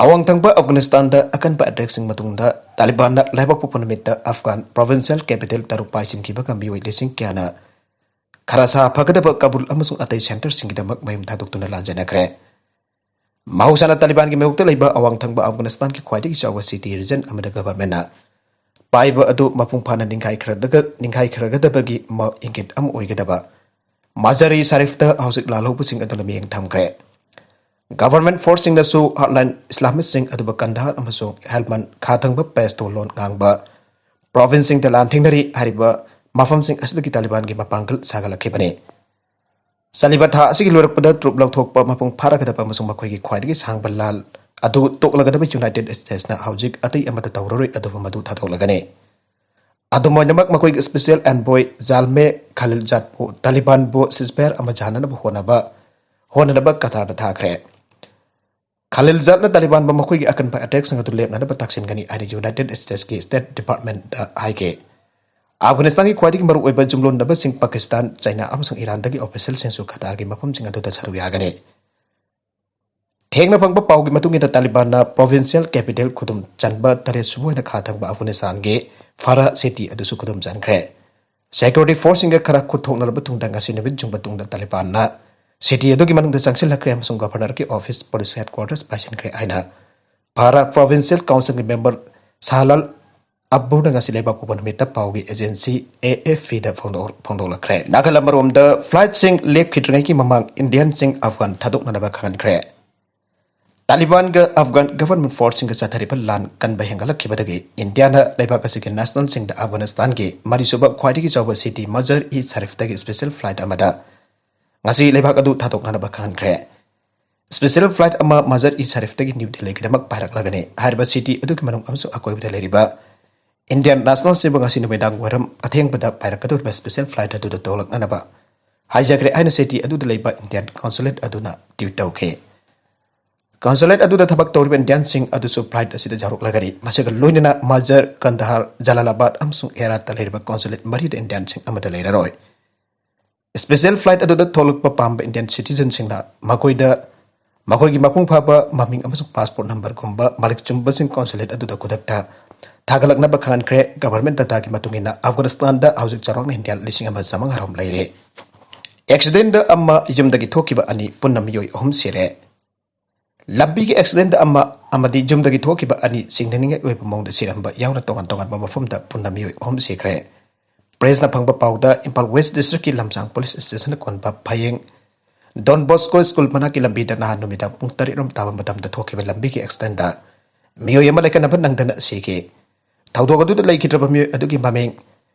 ꯑꯋꯥꯡ ꯊꯪꯕ ꯑꯐꯒꯥꯅꯤꯁꯇꯥꯟꯗ ꯑꯀꯟꯕ ꯑꯦꯇꯦꯛꯁꯤꯡ ꯃꯇꯨꯡꯗ ꯇꯥꯂꯤꯕꯥꯟꯅ ꯂꯩꯕꯥꯛ ꯄꯣꯛꯄ ꯅꯨꯃꯤꯠꯇ ꯑꯐꯒꯥꯟ ꯄ꯭ꯔꯣꯚꯤꯟꯁꯤꯌꯦꯜ ꯀꯦꯄꯤꯇꯦꯜ ꯇꯔꯨꯛ ꯄꯥꯏꯁꯤꯟꯈꯤꯕꯒ ꯃꯤꯑꯣꯏ ꯂꯤꯁꯤꯡ ꯀꯌꯥꯅ ꯈꯔ ꯁꯥ ꯐꯒꯗꯕ ꯀꯥꯕꯨꯜ ꯑꯃꯁꯨꯡ ꯑꯇꯩ ꯁꯦꯟꯇꯔꯁꯤꯡꯒꯤꯗꯃꯛ ꯃꯌꯨꯝ ꯊꯥꯗꯣꯛꯇꯨꯅ ꯂꯥꯟꯖꯦꯟꯅꯈ꯭ꯔꯦ꯫ ꯃꯍꯧꯁꯥꯅ ꯇꯥꯂꯤꯕꯥꯟꯒꯤ ꯃꯥꯌꯣꯛꯇ ꯂꯩꯕ ꯑꯋꯥꯡ ꯊꯪꯕ ꯑꯐꯒꯥꯅꯤꯁꯇꯥꯟꯒꯤ ꯈ꯭ꯋꯥꯏꯗꯒꯤ ꯆꯥꯎꯕ ꯁꯤꯇꯤ ꯔꯤꯖꯟ ꯑꯃꯗ ꯒꯚꯔꯟꯃꯦꯟꯠꯅ ꯄꯥꯏꯕ ꯑꯗꯨ ꯃꯄꯨꯡ ꯐꯥꯅ ꯅꯤꯡꯈꯥꯏꯈ꯭ꯔꯗꯒ-, ꯅꯤꯡꯈꯥꯏꯈ꯭ꯔꯒꯗꯕꯒꯤ ꯃ-, ꯏꯪꯒꯤꯠ ꯑꯃ ꯑꯣꯏꯒꯗꯕ ꯃꯖꯥꯔꯤ ꯁꯔꯤꯐꯇ ꯍꯧꯖꯤꯛ ꯂꯥꯜꯍꯧꯕꯁꯤꯡ ꯑꯗꯨꯅ ꯃꯤꯠꯌꯦꯡ ꯊꯝꯈ꯭ꯔꯦ꯫ ꯒꯚꯔꯟꯃꯦꯟꯠ ꯐꯣꯔꯁꯁꯤꯡꯅꯁꯨ ꯍꯥꯔꯠꯂꯥꯏꯟ ꯏꯁꯂꯥꯃꯤꯁꯁꯤꯡ ꯑꯗꯨꯕꯨ ꯀꯟꯗꯍꯥꯔ ꯑꯃꯁꯨꯡ ꯍꯦꯜꯃꯟ ꯈꯥ ꯊꯪꯕ ꯄꯦꯁꯇꯣ ꯂꯣꯟ ꯉꯥꯡꯕ ꯄ꯭ꯔꯣꯚꯤꯟꯁꯁꯤꯡꯗ ꯂꯥꯟꯊꯦꯡꯅꯔꯤ꯫ ꯍꯥꯏꯔꯤꯕ ꯃꯐꯝꯁꯤꯡ ꯑꯁꯤꯗꯒꯤ ꯇꯥꯂꯤꯕꯥꯟꯒꯤ ꯃꯄꯥꯡꯒꯜ ꯁꯥꯒꯠꯂꯛꯈꯤꯕꯅꯤ꯫ ꯆꯠꯂꯤꯕ ꯊꯥ ꯑꯁꯤꯒꯤ ꯂꯣꯏꯔꯛꯄꯗ ꯇ꯭ꯔꯨꯞ ꯂꯧꯊꯣꯛꯄ ꯃꯄꯨꯡ ꯐꯥꯔꯒꯗꯕ ꯑꯃꯁꯨꯡ ꯃꯈꯣꯏꯒꯤ ꯈ꯭ꯋꯥꯏꯗꯒꯤ ꯁꯥꯡꯕ ꯂꯥꯟ ꯑꯗꯨ ꯇꯣꯛꯂꯒꯗꯕ ꯌꯨꯅꯥꯏꯇꯦꯗ ꯁ꯭ꯇꯦꯠꯁꯅ ꯍꯧꯖꯤꯛ ꯑꯇꯩ ꯑꯃꯠꯇ ꯇꯧꯔꯔꯣꯏ, ꯑꯗꯨꯕꯨ ꯃꯗꯨ ꯊꯥꯗꯣꯛꯂꯒꯅꯤ꯫ ꯑꯗꯨꯝ ꯑꯣꯏꯅꯃꯛ, ꯃꯈꯣꯏꯒꯤ ꯁ꯭ꯄꯦꯁꯤꯌꯦꯜ ꯑꯦꯟꯚꯣꯏ ꯖꯥꯜꯃꯦ ꯈꯥꯂꯤꯜꯖꯥꯗꯄꯨ ꯇꯥꯂꯤꯕꯥꯟꯕꯨ ꯁꯤꯁꯐꯥꯌꯔ ꯑꯃ ꯌꯥꯅꯅꯕ ꯍꯣꯠꯅꯕ, ꯍꯣꯠꯅꯅꯕ ꯀꯇꯥꯔꯗ ꯊꯥꯈ꯭ꯔꯦ꯫ ꯈꯥꯂꯤꯜꯖꯥꯗꯅ ꯇꯥꯂꯤꯕꯥꯟꯕꯨ ꯃꯈꯣꯏꯒꯤ ꯑꯀꯟꯕ ꯑꯦꯇꯦꯛꯁꯤꯡ ꯑꯗꯨ ꯂꯦꯞꯅꯅꯕ ꯇꯛꯁꯤꯟꯒꯅꯤ ꯍꯥꯏꯅ ꯌꯨꯅꯥꯏꯇꯦꯗ ꯁ꯭ꯇꯦꯠꯁꯀꯤ ꯁ꯭ꯇꯦꯠ ꯗꯤꯄꯥꯔꯠꯃꯦꯟꯠꯇ ꯍꯥꯏꯈꯤ꯫ ꯑꯐꯒꯥꯅꯤꯁꯇꯥꯟꯒꯤ ꯈ꯭ꯋꯥꯏꯗꯒꯤ ꯃꯔꯨꯑꯣꯏꯕ ꯌꯨꯝꯂꯣꯟꯅꯕꯁꯤꯡ ꯄꯥꯀꯤꯁꯇꯥꯟ, ꯆꯥꯏꯅꯥ ꯑꯃꯁꯨꯡ ꯏꯔꯥꯟꯗꯒꯤ ꯑꯣꯐꯤꯁꯤꯌꯦꯜꯁꯤꯡꯁꯨ ꯀꯇꯥꯔꯒꯤ ꯃꯐꯝꯁꯤꯡ ꯑꯗꯨꯗ ꯁꯔꯨꯛ ꯌꯥꯒꯅꯤ꯫ ꯊꯦꯡꯅ ꯐꯪꯕ ꯄꯥꯎꯒꯤ ꯃꯇꯨꯡ ꯏꯟꯅ, ꯇꯥꯂꯤꯕꯥꯟꯅ ꯄ꯭ꯔꯣꯚꯤꯟꯁꯤꯌꯦꯜ ꯀꯦꯄꯤꯇꯦꯜ ꯈꯨꯗꯨꯝ ꯆꯟꯕ ꯇꯔꯦꯠ ꯁꯨꯕ ꯑꯣꯏꯅ ꯈꯥ ꯊꯪꯕ ꯑꯐꯒꯥꯅꯤꯁꯇꯥꯟꯒꯤ ꯐꯔꯥ ꯁꯤꯇꯤ ꯑꯗꯨꯁꯨ ꯈꯨꯗꯨꯝ ꯆꯟꯈ꯭ꯔꯦ꯫ ꯁꯦꯀ꯭ꯌꯨꯔꯤꯇꯤ ꯐꯣꯔꯁꯁꯤꯡꯒ ꯈꯔ ꯈꯨꯠ ꯊꯣꯛꯅꯔꯕ ꯇꯨꯡꯗ ꯉꯁꯤ ꯅꯨꯃꯤꯠ ꯌꯨꯡꯕ ꯇꯨꯡꯗ ꯇꯥꯂꯤꯕꯥꯟꯅ ꯁꯤꯇꯤ ꯑꯗꯨꯒꯤ ꯃꯅꯨꯡꯗ ꯆꯪꯁꯤꯜꯂꯛꯈ꯭ꯔꯦ ꯑꯃꯁꯨꯡ ꯒꯚꯔꯅꯔꯒꯤ ꯑꯣꯐꯤꯁ, ꯄꯨꯂꯤꯁ ꯍꯦꯗꯀ꯭ꯋꯥꯔꯇꯔꯁ ꯄꯥꯏꯁꯤꯟꯈ꯭ꯔꯦ ꯍꯥꯏꯅ ꯐꯔꯥ ꯄ꯭ꯔꯣꯚꯤꯟꯁꯤꯌꯦꯜ ꯀꯥꯎꯟꯁꯤꯜꯒꯤ ꯃꯦꯝꯕꯔ ꯁꯥꯂꯥꯜ ꯑꯕꯨꯅ ꯉꯁꯤ ꯂꯩꯕꯥꯛ ꯄꯣꯛꯄ ꯅꯨꯃꯤꯠꯇ ꯄꯥꯎꯒꯤ ꯑꯦꯖꯦꯟꯁꯤ ꯑꯦ ꯑꯦꯐ ꯄꯤꯗ ꯐꯣꯡꯗꯣꯛ-, ꯐꯣꯡꯗꯣꯛꯂꯛꯈ꯭ꯔꯦ꯫ ꯅꯥꯒꯜ ꯑꯃꯔꯣꯝꯗ, ꯐ꯭ꯂꯥꯏꯠꯁꯤꯡ ꯂꯦꯞꯈꯤꯗ꯭ꯔꯤꯉꯩꯒꯤ ꯃꯃꯥꯡ ꯏꯟꯗꯤꯌꯟꯁꯤꯡ ꯑꯐꯒꯥꯟ ꯊꯥꯗꯣꯛꯅꯅꯕ ꯈꯪꯍꯟꯈ꯭ꯔꯦ꯫ ꯇꯥꯂꯤꯕꯥꯟꯒ ꯑꯐꯒꯥꯟ ꯒꯚꯔꯟꯃꯦꯟꯠ ꯐꯣꯔꯁꯁꯤꯡꯒ ꯆꯠꯊꯔꯤꯕ ꯂꯥꯟ ꯀꯟꯕ ꯍꯦꯟꯒꯠꯂꯛꯈꯤꯕꯗꯒꯤ ꯏꯟꯗꯤꯌꯥꯅ ꯂꯩꯕꯥꯛ ꯑꯁꯤꯒꯤ ꯅꯦꯁꯅꯦꯜꯁꯤꯡꯗ ꯑꯐꯒꯥꯅꯤꯁꯇꯥꯟꯒꯤ ꯃꯔꯤꯁꯨꯕ ꯈ꯭ꯋꯥꯏꯗꯒꯤ ꯆꯥꯎꯕ ꯁꯤꯇꯤ ꯃꯖꯥꯔ ꯏ ꯁꯔꯤꯐꯇꯒꯤ ꯁ꯭ꯄꯦꯁꯤꯌꯦꯜ ꯐ꯭ꯂꯥꯏꯠ ꯑꯃꯗ ꯉꯁꯤ ꯂꯩꯕꯥꯛ ꯑꯗꯨ ꯊꯥꯗꯣꯛꯅꯅꯕ ꯈꯪꯍꯟꯈ꯭ꯔꯦ꯫ ꯁ꯭ꯄꯦꯁꯦꯜ ꯐ꯭ꯂꯥꯏꯠ ꯑꯃ ꯃꯖꯥꯔ ꯏ ꯁꯔꯤꯐꯇꯒꯤ ꯅ꯭ꯌꯨ ꯗꯦꯜꯂꯤꯒꯤꯗꯃꯛ ꯄꯥꯏꯔꯛꯂꯒꯅꯤ꯫ ꯍꯥꯏꯔꯤꯕ ꯁꯤꯇꯤ ꯑꯗꯨꯒꯤ ꯃꯅꯨꯡ ꯑꯃꯁꯨꯡ ꯑꯀꯣꯏꯕꯗ ꯂꯩꯔꯤꯕ ꯏꯟꯗꯤꯌꯥꯟ ꯅꯦꯁꯅꯦꯜꯁꯤꯡꯕꯨ ꯉꯁꯤ ꯅꯨꯃꯤꯗꯥꯡ ꯋꯥꯏꯔꯝ ꯑꯊꯦꯡꯕꯗ ꯄꯥꯏꯔꯛꯀꯗꯧꯔꯤꯕ ꯁ꯭ꯄꯦꯁꯦꯜ ꯐ꯭ꯂꯥꯏꯠ ꯑꯗꯨꯗ ꯇꯣꯡꯂꯛꯅꯅꯕ ꯍꯥꯏꯖꯈ꯭ꯔꯦ ꯍꯥꯏꯅ ꯁꯤꯇꯤ ꯑꯗꯨꯗ ꯂꯩꯕ ꯏꯟꯗꯤꯌꯥꯟ ꯀꯣꯟꯁꯨꯂꯦꯠ ꯑꯗꯨꯅ ꯇ꯭ꯋꯤꯠ ꯇꯧꯈꯤ꯫ ꯀꯣꯟꯁꯨꯂꯦꯠ ꯑꯗꯨꯗ ꯊꯕꯛ ꯇꯧꯔꯤꯕ ꯏꯟꯗꯤꯌꯥꯟꯁꯤꯡ ꯑꯗꯨꯁꯨ ꯐ꯭ꯂꯥꯏꯠ ꯑꯁꯤꯗ ꯌꯥꯎꯔꯛꯂꯒꯅꯤ꯫ ꯃꯁꯤꯒ ꯂꯣꯏꯅꯅ ꯃꯖꯥꯔ, ꯀꯟꯗꯍꯥꯔ, ꯖꯂꯥꯂꯥꯕꯥꯗ ꯑꯃꯁꯨꯡ ꯍꯦꯔꯥꯠꯇ ꯂꯩꯔꯤꯕ ꯀꯣꯟꯁꯨꯂꯦꯠ ꯃꯔꯤꯗ ꯏꯟꯗꯤꯌꯥꯟꯁꯤꯡ ꯑꯃꯠꯇ ꯂꯩꯔꯔꯣꯏ꯫ ꯁ꯭ꯄꯦꯁꯦꯜ ꯐ꯭ꯂꯥꯏꯠ ꯑꯗꯨꯗ ꯊꯣꯛꯂꯛꯄ ꯄꯥꯝꯕ ꯏꯟꯗꯤꯌꯟ ꯁꯤꯇꯤꯖꯟꯁꯤꯡꯅ ꯃꯈꯣꯏꯗ ꯃꯈꯣꯏꯒꯤ ꯃꯄꯨꯡ ꯐꯥꯕ ꯃꯃꯤꯡ ꯑꯃꯁꯨꯡ ꯄꯥꯁꯄꯣꯔꯠ ꯅꯝꯕꯔꯒꯨꯝꯕ ꯃꯔꯤꯛ ꯆꯨꯝꯕꯁꯤꯡ ꯀꯣꯟꯁꯨꯂꯦꯠ ꯑꯗꯨꯗ ꯈꯨꯗꯛꯇ ꯊꯥꯒꯠꯂꯛꯅꯕ ꯈꯪꯍꯟꯈ꯭ꯔꯦ꯫ ꯒꯚꯔꯟꯃꯦꯟꯠ ꯗꯇꯥꯒꯤ ꯃꯇꯨꯡ ꯏꯟꯅ ꯑꯐꯒꯥꯅꯤꯁꯇꯥꯟꯗ ꯍꯧꯖꯤꯛ ꯆꯥꯎꯔꯥꯛꯅ ꯏꯟꯗꯤꯌꯥꯟ ꯂꯤꯁꯤꯡ ꯑꯃ ꯆꯥꯃꯉꯥ ꯔꯣꯝ ꯂꯩꯔꯦ꯫ ꯑꯦꯛꯁꯤꯗꯦꯟꯠ ꯑꯃ, ꯌꯨꯝꯗꯒꯤ ꯊꯣꯛꯈꯤꯕ ꯑꯅꯤ, ꯄꯨꯟꯅ ꯃꯤꯑꯣꯏ ꯑꯍꯨꯝ ꯁꯤꯔꯦ꯫ ꯂꯝꯕꯤꯒꯤ ꯑꯦꯛꯁꯤꯗꯦꯟꯠ ꯑꯃ ꯑꯃꯗꯤ ꯌꯨꯝꯗꯒꯤ ꯊꯣꯛꯈꯤꯕ ꯑꯅꯤ ꯆꯤꯡꯅꯅꯤꯡꯉꯥꯏ ꯑꯣꯏꯕ ꯃꯑꯣꯡꯗ ꯁꯤꯔꯝꯕ ꯌꯥꯎꯅ ꯇꯣꯉꯥꯟ ꯇꯣꯉꯥꯟꯕ ꯃꯐꯝꯗ ꯄꯨꯟꯅ ꯃꯤꯑꯣꯏ ꯑꯍꯨꯝ ꯁꯤꯈ꯭ꯔꯦ꯫ ꯄ꯭ꯔꯦꯁꯅ ꯐꯪꯕ ꯄꯥꯎꯗ, ꯏꯝꯐꯥꯜ ꯋꯦꯁ ꯗꯤꯁꯇ꯭ꯔꯤꯛꯀꯤ ꯂꯝꯁꯥꯡ ꯄꯨꯂꯤꯁ ꯁ꯭ꯇꯦꯁꯟꯅ ꯀꯣꯟꯕ ꯐꯌꯦꯡ ꯗꯣꯟ ꯕꯣꯁꯀꯣ ꯁ꯭ꯀꯨꯜ ꯃꯅꯥꯛꯀꯤ ꯂꯝꯕꯤꯗ ꯅꯍꯥꯟ ꯅꯨꯃꯤꯗꯥꯡ ꯄꯨꯡ ꯇꯔꯦꯠ ꯔꯣꯝ ꯇꯥꯕ ꯃꯇꯝꯗ ꯊꯣꯛꯈꯤꯕ ꯂꯝꯕꯤꯒꯤ ꯑꯦꯛꯁꯤꯗꯦꯟꯠꯗ ꯃꯤꯑꯣꯏ ꯑꯃ ꯂꯩꯈꯠꯅꯕ ꯅꯪꯗꯅ ꯁꯤꯈꯤ꯫ ꯊꯧꯗꯣꯛ ꯑꯗꯨꯗ ꯂꯩꯈꯤꯗ꯭ꯔꯕ ꯃꯤꯑꯣꯏ ꯑꯗꯨꯒꯤ ꯃꯃꯤꯡ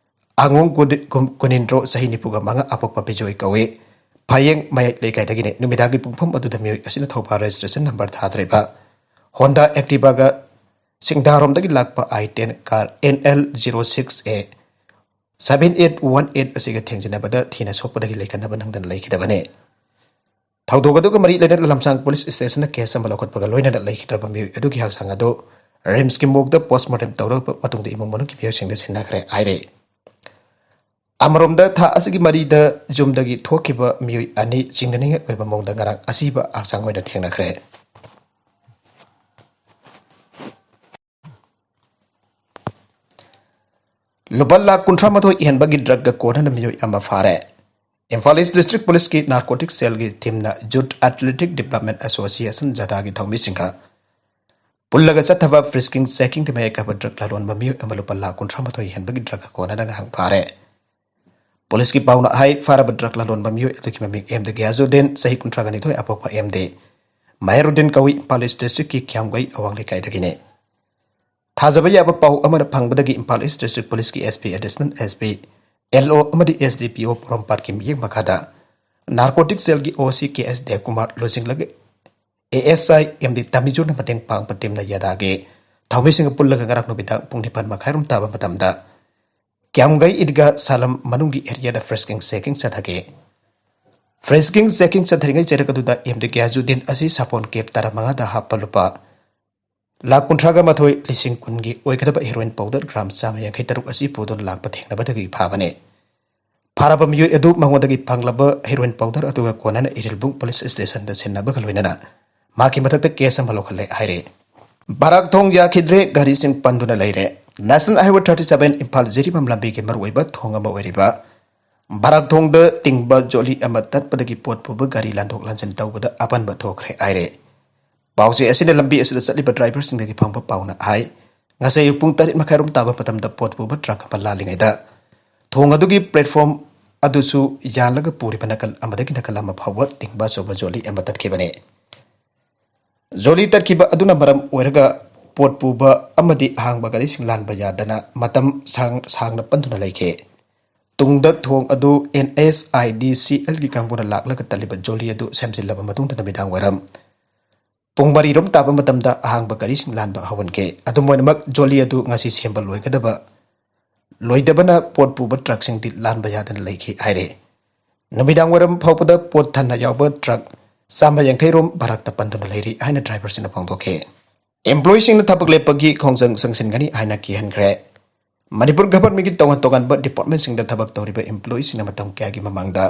ꯑꯉꯣꯡ ꯀꯨꯗꯤ-, ꯀꯨꯝ-, ꯀꯨꯅꯤꯟꯗ꯭ꯔꯣ, ꯆꯍꯤ ꯅꯤꯐꯨꯒ ꯃꯉꯥ, ꯑꯄꯣꯛꯄ ꯕꯤꯖꯣꯏ ꯀꯧꯏ꯫ ꯐꯌꯦꯡ ꯃꯌꯥꯏ ꯂꯩꯀꯥꯏꯗꯒꯤꯅꯤ꯫ ꯅꯨꯃꯤꯗꯥꯡꯒꯤ ꯄꯨꯡꯐꯝ ꯑꯗꯨꯗ ꯃꯤꯑꯣꯏ ꯑꯁꯤꯅ ꯊꯧꯕ ꯔꯦꯖꯤꯁꯇ꯭ꯔꯦꯁꯟ ꯅꯝꯕꯔ ꯊꯥꯗ꯭ꯔꯤꯕ ꯍꯣꯟꯗꯥ ꯑꯦꯛꯇꯤꯚꯥꯒ ꯁꯤꯡꯗꯥꯔꯣꯝꯗꯒꯤ ꯂꯥꯛꯄ I ten car N L zero six A seven eight one eight ꯑꯁꯤꯒ ꯊꯦꯡꯖꯤꯟꯅꯕꯗ ꯊꯤꯅ ꯁꯣꯛꯄꯗꯒꯤ ꯂꯩꯈꯠꯅꯕ ꯅꯪꯗꯅ ꯂꯩꯈꯤꯗꯕꯅꯤ꯫ ꯊꯧꯗꯣꯛ ꯑꯗꯨꯒ ꯃꯔꯤ ꯂꯩꯅꯅ ꯂꯝꯁꯥꯡ ꯄꯨꯂꯤꯁ ꯁ꯭ꯇꯦꯁꯟꯅ ꯀꯦꯁ ꯑꯃ ꯂꯧꯈꯠꯄꯒ ꯂꯣꯏꯅꯅ ꯂꯩꯈꯤꯗ꯭ꯔꯕ ꯃꯤꯑꯣꯏ ꯑꯗꯨꯒꯤ ꯍꯛꯆꯥꯡ ꯑꯗꯨ ꯔꯤꯝꯁꯀꯤ ꯃꯣꯔꯒꯗ ꯄꯣꯁꯃꯣꯔꯇꯦꯝ ꯇꯧꯔꯕ ꯃꯇꯨꯡꯗ ꯏꯃꯨꯡ ꯃꯅꯨꯡꯒꯤ ꯃꯤꯑꯣꯏꯁꯤꯡꯗ ꯁꯤꯟꯅꯈ꯭ꯔꯦ ꯍꯥꯏꯔꯤ꯫ ꯑꯃꯔꯣꯝꯗ, ꯊꯥ ꯑꯁꯤꯒꯤ ꯃꯔꯤꯗ ꯌꯨꯝꯗꯒꯤ ꯊꯣꯛꯈꯤꯕ ꯃꯤꯑꯣꯏ ꯑꯅꯤ ꯆꯤꯡꯅꯅꯤꯡꯉꯥꯏ ꯑꯣꯏꯕ ꯃꯑꯣꯡꯗ ꯉꯔꯥꯡ ꯑꯁꯤꯕ ꯍꯛꯆꯥꯡ ꯑꯣꯏꯅ ꯊꯦꯡꯅꯈ꯭ꯔꯦ꯫ ꯂꯨꯄꯥ ꯂꯥꯈ ꯀꯨꯟꯊ꯭ꯔꯥ ꯃꯥꯊꯣꯏ ꯍꯦꯟꯕꯒꯤ ꯗ꯭ꯔꯒꯀ ꯀꯣꯟꯅꯅ ꯃꯤꯑꯣꯏ ꯑꯃ ꯐꯥꯔꯦ꯫ ꯏꯝꯐꯥꯜ ꯏꯁ ꯗꯤꯁꯇ꯭ꯔꯤꯛ ꯄꯨꯂꯤꯁꯀꯤ ꯅꯥꯔꯀꯣꯇꯤꯛ ꯁꯦꯜꯒꯤ ꯇꯤꯝꯅ ꯌꯨꯊ ꯑꯦꯊꯂꯦꯇꯤꯛ ꯗꯤꯕ꯭ꯂꯞꯃꯦꯟ ꯑꯦꯁꯣꯁꯤꯌꯦꯁꯟ, ꯖꯗꯥꯒꯤ ꯊꯧꯃꯤꯁꯤꯡꯒ ꯄꯨꯜꯂꯒ ꯆꯠꯊꯕ ꯐ꯭ꯔꯤꯁꯀꯤꯡ ꯆꯦꯀꯤꯡꯗ ꯃꯌꯥꯏ ꯀꯥꯕ ꯗ꯭ꯔꯒ ꯂꯂꯣꯟꯕ ꯃꯤꯑꯣꯏ ꯑꯃ ꯂꯨꯄꯥ ꯂꯥꯈ ꯀꯨꯟꯊ꯭ꯔꯥ ꯃꯥꯊꯣꯏ ꯍꯦꯟꯕꯒꯤ ꯗ꯭ꯔꯒꯀ ꯀꯣꯟꯅꯅ ꯉꯔꯥꯡ ꯐꯥꯔꯦ꯫ ꯄꯨꯂꯤꯁꯀꯤ ꯄꯥꯎꯅ ꯍꯥꯏ, ꯐꯥꯔꯕ ꯗ꯭ꯔꯒ ꯂꯂꯣꯟꯕ ꯃꯤꯑꯣꯏ ꯑꯗꯨꯒꯤ ꯃꯃꯤꯡ ꯑꯦꯝ ꯗꯤ ꯒꯤꯌꯥꯖꯨꯗꯤꯟ, ꯆꯍꯤ ꯀꯨꯟꯊ꯭ꯔꯥꯒ ꯅꯤꯊꯣꯏ, ꯑꯄꯣꯛꯄ ꯑꯦꯝ ꯗꯤ ꯃꯍꯦꯔꯨꯗꯤꯟ ꯀꯧꯏ, ꯏꯝꯐꯥꯜ ꯏꯁ ꯗꯤꯁꯇ꯭ꯔꯤꯛꯀꯤ ꯀꯤꯌꯥꯝꯒꯩ ꯑꯋꯥꯡ ꯂꯩꯀꯥꯏꯗꯒꯤꯅꯤ꯫ ꯊꯥꯖꯕ ꯌꯥꯕ ꯄꯥꯎ ꯑꯃꯅ ꯐꯪꯕꯗꯒꯤ ꯏꯝꯐꯥꯜ ꯏꯁ ꯗꯤꯁꯇ꯭ꯔꯤꯛ ꯄꯨꯂꯤꯁꯀꯤ S P, additional S P, L O ꯑꯃꯗꯤ S D P O ꯄꯣꯔꯣꯝꯄꯥꯠꯀꯤ ꯃꯤꯠꯌꯦꯡ ꯃꯈꯥꯗ ꯅꯥꯔꯀꯣꯇꯤꯛ ꯁꯦꯜꯒꯤ O C K S Debkumar ꯂꯨꯆꯤꯡꯂꯒ A S I M D ꯇꯥꯃꯤꯖꯨꯅ ꯃꯇꯦꯡ ꯄꯥꯡꯕ ꯇꯤꯝꯅ ꯌꯥꯗꯥꯒꯤ ꯊꯧꯃꯤꯁꯤꯡꯒ ꯄꯨꯜꯂꯒ ꯉꯔꯥꯡ ꯅꯨꯃꯤꯗꯥꯡ ꯄꯨꯡ ꯅꯤꯄꯥꯟ ꯃꯈꯥꯏꯔꯣꯝ ꯇꯥꯕ ꯃꯇꯝꯗ ꯀ꯭ꯌꯥꯝꯒꯩ ꯏꯗꯒꯥ ꯁꯥꯂꯝ ꯃꯅꯨꯡꯒꯤ ꯑꯦꯔꯤꯌꯥꯗ ꯐ꯭ꯔꯦꯁꯀꯤꯡ ꯆꯦꯀꯤꯡ ꯆꯠꯊꯈꯤ꯫ ꯐ꯭ꯔꯦꯁꯀꯤꯡ ꯆꯦꯀꯤꯡ ꯆꯠꯊꯔꯤꯉꯩ ꯆꯩꯔꯛ ꯑꯗꯨꯗ ꯑꯦꯝ ꯗꯤ ꯒ꯭ꯌꯥꯖꯨꯗꯤꯟ ꯑꯁꯤ ꯁꯥꯄꯣꯟ ꯀꯦꯞ ꯇꯔꯥꯃꯉꯥꯗ ꯍꯥꯞꯄ ꯂꯨꯄꯥ ꯂꯥꯈ ꯀꯨꯟꯊ꯭ꯔꯥꯒ ꯃꯥꯊꯣꯏ ꯂꯤꯁꯤꯡ ꯀꯨꯟꯒꯤ ꯑꯣꯏꯒꯗꯕ ꯍꯦꯔꯣꯏꯟ ꯄꯥꯎꯗꯔ ꯒ꯭ꯔꯥꯝ ꯆꯥꯝꯃ ꯌꯥꯡꯈꯩ ꯇꯔꯨꯛ ꯑꯁꯤ ꯄꯨꯗꯨꯅ ꯂꯥꯛꯄ ꯊꯦꯡꯅꯕꯗꯒꯤ ꯐꯥꯕꯅꯤ꯫ ꯐꯥꯔꯕ ꯃꯤꯑꯣꯏ ꯑꯗꯨ ꯃꯉꯣꯟꯗꯒꯤ ꯐꯪꯂꯕ ꯍꯦꯔꯣꯏꯟ ꯄꯥꯎꯗꯔ ꯑꯗꯨꯒ ꯀꯣꯟꯅꯅ ꯏꯔꯤꯜꯕꯨꯡ ꯄꯨꯂꯤꯁ ꯁ꯭ꯇꯦꯁꯟꯗ ꯁꯤꯟꯅꯕꯒ ꯂꯣꯏꯅꯅ ꯃꯍꯥꯛꯀꯤ ꯃꯊꯛꯇ ꯀꯦꯁ ꯑꯃ ꯂꯧꯈꯠꯂꯦ ꯍꯥꯏꯔꯦ꯫ ꯕꯔꯥꯛ ꯊꯣꯡ ꯌꯥꯈꯤꯗ꯭ꯔꯦ, ꯒꯥꯔꯤꯁꯤꯡ ꯄꯟꯗꯨꯅ ꯂꯩꯔꯦ꯫ National highway thirty seven Imphal Jiribam ꯂꯝꯕꯤꯒꯤ ꯃꯔꯨꯑꯣꯏꯕ ꯊꯣꯡ ꯑꯃ ꯑꯣꯏꯔꯤꯕ ꯕꯔꯥꯛ ꯊꯣꯡꯗ ꯇꯤꯡꯕ ꯖꯣꯂꯤ ꯑꯃ ꯇꯠꯄꯗꯒꯤ ꯄꯣꯠ ꯄꯨꯕ ꯒꯥꯔꯤ ꯂꯥꯟꯊꯣꯛ ꯂꯥꯟꯁꯤꯟ ꯇꯧꯕꯗ ꯑꯄꯟꯕ ꯊꯣꯛꯈ꯭ꯔꯦ ꯍꯥꯏꯔꯦ꯫ ꯄꯥꯎꯆꯦ ꯑꯁꯤꯅ ꯂꯝꯕꯤ ꯑꯁꯤꯗ ꯆꯠꯂꯤꯕ ꯗ꯭ꯔꯥꯏꯚꯔꯁꯤꯡꯗꯒꯤ ꯐꯪꯕ ꯄꯥꯎꯅ ꯍꯥꯏ, ꯉꯁꯥꯏ ꯑꯌꯨꯛ ꯄꯨꯡ ꯇꯔꯦꯠ ꯃꯈꯥꯏꯔꯣꯝ ꯇꯥꯕ ꯃꯇꯝꯗ ꯄꯣꯠ ꯄꯨꯕ ꯇ꯭ꯔꯛ ꯑꯃ ꯂꯥꯜꯂꯤꯉꯩꯗ ꯊꯣꯡ ꯑꯗꯨꯒꯤ ꯄ꯭ꯂꯦꯠꯐꯣꯔꯝ ꯑꯗꯨꯁꯨ ꯌꯥꯜꯂꯒ ꯄꯨꯔꯤꯕ ꯅꯥꯀꯜ ꯑꯃꯗꯒꯤ ꯅꯥꯀꯜ ꯑꯃ ꯐꯥꯎꯕ ꯇꯤꯡꯕ ꯑꯆꯧꯕ ꯖꯣꯂꯤ ꯑꯃ ꯇꯠꯈꯤꯕꯅꯤ꯫ ꯖꯣꯂꯤ ꯇꯠꯈꯤꯕ ꯑꯗꯨꯅ ꯃꯔꯝ ꯑꯣꯏꯔꯒ ꯄꯣꯠ ꯄꯨꯕ ꯑꯃꯗꯤ ꯑꯍꯥꯡꯕ ꯒꯥꯔꯤꯁꯤꯡ ꯂꯥꯟꯕ ꯌꯥꯗꯅ ꯃꯇꯝ ꯁꯥꯡ-, ꯁꯥꯡꯅ ꯄꯟꯗꯨꯅ ꯂꯩꯈꯤ꯫ ꯇꯨꯡꯗ ꯊꯣꯡ ꯑꯗꯨ and S I D C ꯑꯦꯜꯒꯤ ꯀꯥꯡꯕꯨꯅ ꯂꯥꯛꯂꯒ ꯇꯜꯂꯤꯕ ꯖꯣꯂꯤ ꯑꯗꯨ ꯁꯦꯝꯖꯤꯜꯂꯕ ꯃꯇꯨꯡꯗ ꯅꯨꯃꯤꯗꯥꯡ ꯋꯥꯏꯔꯝ ꯄꯨꯡ ꯃꯔꯤꯔꯣꯝ ꯇꯥꯕ ꯃꯇꯝꯗ ꯑꯍꯥꯡꯕ ꯒꯥꯔꯤꯁꯤꯡ ꯂꯥꯟꯕ ꯍꯧꯍꯟꯈꯤ꯫ ꯑꯗꯨꯝ ꯑꯣꯏꯅꯃꯛ, ꯖꯣꯂꯤ ꯑꯗꯨ ꯉꯁꯤ ꯁꯦꯝꯕ ꯂꯣꯏꯒꯗꯕ, ꯂꯣꯏꯗꯕꯅ ꯄꯣꯠ ꯄꯨꯕ ꯇ꯭ꯔꯛꯁꯤꯡꯗꯤ ꯂꯥꯟꯕ ꯌꯥꯗꯅ ꯂꯩꯈꯤ ꯍꯥꯏꯔꯦ꯫ ꯅꯨꯃꯤꯗꯥꯡ ꯋꯥꯏꯔꯝ ꯐꯥꯎꯕꯗ ꯄꯣꯠ ꯊꯟꯅ ꯌꯥꯎꯕ ꯇ꯭ꯔꯛ ꯆꯥꯝꯃ ꯌꯥꯡꯈꯩ ꯔꯣꯝ ꯚꯥꯔꯥꯛꯇ ꯄꯟꯗꯨꯅ ꯂꯩꯔꯤ ꯍꯥꯏꯅ ꯗ꯭ꯔꯥꯏꯚꯔꯁꯤꯡꯅ ꯐꯣꯡꯗꯣꯛꯈꯤ꯫ ꯑꯦꯝꯄ꯭ꯂꯣꯌꯤꯁꯤꯡꯅ ꯊꯕꯛ ꯂꯦꯞꯄꯒꯤ ꯈꯣꯡꯖꯪ ꯆꯪꯁꯤꯟꯒꯅꯤ ꯍꯥꯏꯅ ꯀꯤꯍꯟꯈ꯭ꯔꯦ꯫ ꯃꯅꯤꯄꯨꯔ ꯒꯚꯔꯟꯃꯦꯟꯠꯀꯤ ꯇꯣꯉꯥꯟ ꯇꯣꯉꯥꯟꯕ ꯗꯤꯄꯥꯔꯠꯃꯦꯟꯠꯁꯤꯡꯗ ꯊꯕꯛ ꯇꯧꯔꯤꯕ ꯑꯦꯝꯄ꯭ꯂꯣꯌꯤꯁꯤꯡꯅ ꯃꯇꯝ ꯀꯌꯥꯒꯤ ꯃꯃꯥꯡꯗ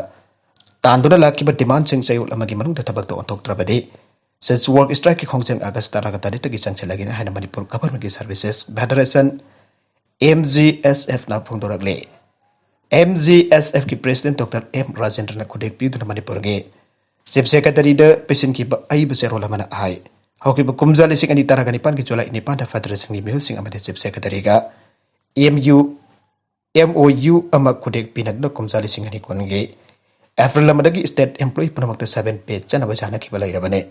ꯇꯥꯟꯗꯨꯅ ꯂꯥꯛꯈꯤꯕ ꯗꯤꯃꯥꯟꯁꯤꯡ ꯆꯌꯣꯜ ꯑꯃꯒꯤ ꯃꯅꯨꯡꯗ ꯊꯕꯛꯇ ꯑꯣꯟꯊꯣꯛꯇ꯭ꯔꯕꯗꯤ ꯁꯤꯜꯆꯔ ꯋꯥꯔꯛ ꯁ꯭ꯇ꯭ꯔꯥꯏꯛꯀꯤ ꯈꯣꯡꯖꯪ ꯑꯥꯒꯁ ꯇꯔꯥꯒ ꯇꯔꯦꯠꯇꯒꯤ ꯆꯪꯁꯤꯜꯂꯒꯅꯤ ꯍꯥꯏꯅ ꯃꯅꯤꯄꯨꯔ ꯒꯚꯔꯟꯃꯦꯟꯠꯀꯤ services federation, M G S ꯑꯦꯐꯅ ꯐꯣꯡꯗꯣꯔꯛꯂꯤ꯫ ꯑꯦꯝ ꯖꯤ ꯑꯦꯁ ꯑꯦꯐꯀꯤ ꯄ꯭ꯔꯦꯁꯤꯗꯦꯟꯠ ꯗꯣꯛꯇꯔ ꯑꯦꯝ ꯔꯥꯖꯦꯟꯗ꯭ꯔꯅ ꯈꯨꯗꯦꯛ ꯄꯤꯗꯨꯅ ꯃꯅꯤꯄꯨꯔꯒꯤ ꯆꯤꯐ ꯁꯦꯀ꯭ꯔꯦꯇꯔꯤꯗ ꯄꯤꯁꯤꯟꯈꯤꯕ ꯑꯏꯕ ꯆꯦꯔꯣꯜ ꯑꯃꯅ ꯍꯥꯏ, ꯍꯧꯈꯤꯕ ꯀꯨꯝꯖꯥ ꯂꯤꯁꯤꯡ ꯑꯅꯤ ꯇꯔꯥꯒ ꯅꯤꯄꯥꯟꯒꯤ ꯖꯨꯂꯥꯏ ꯅꯤꯄꯥꯟꯗ ꯐꯦꯗꯔꯦꯁꯟꯒꯤ ꯃꯤꯍꯨꯠꯁꯤꯡ ꯑꯃꯗꯤ chief ꯁꯦꯀ꯭ꯔꯦꯇꯔꯤꯒ M U, M O U ꯑꯃ ꯈꯨꯗꯦꯛ ꯄꯤꯅꯗꯨꯅ ꯀꯨꯝꯖꯥ ꯂꯤꯁꯤꯡ ꯑꯅꯤ ꯀꯨꯟꯒꯤ ꯑꯦꯄ꯭ꯔꯤꯜ ꯑꯃꯗꯒꯤ ꯁ꯭ꯇꯦꯠ ꯑꯦꯝꯄ꯭ꯂꯣꯌꯤ ꯄꯨꯝꯅꯃꯛꯇ ꯁꯚꯦꯟ ꯄꯦ ꯆꯠꯅꯕ ꯌꯥꯅꯈꯤꯕ ꯂꯩꯔꯕꯅꯤ꯫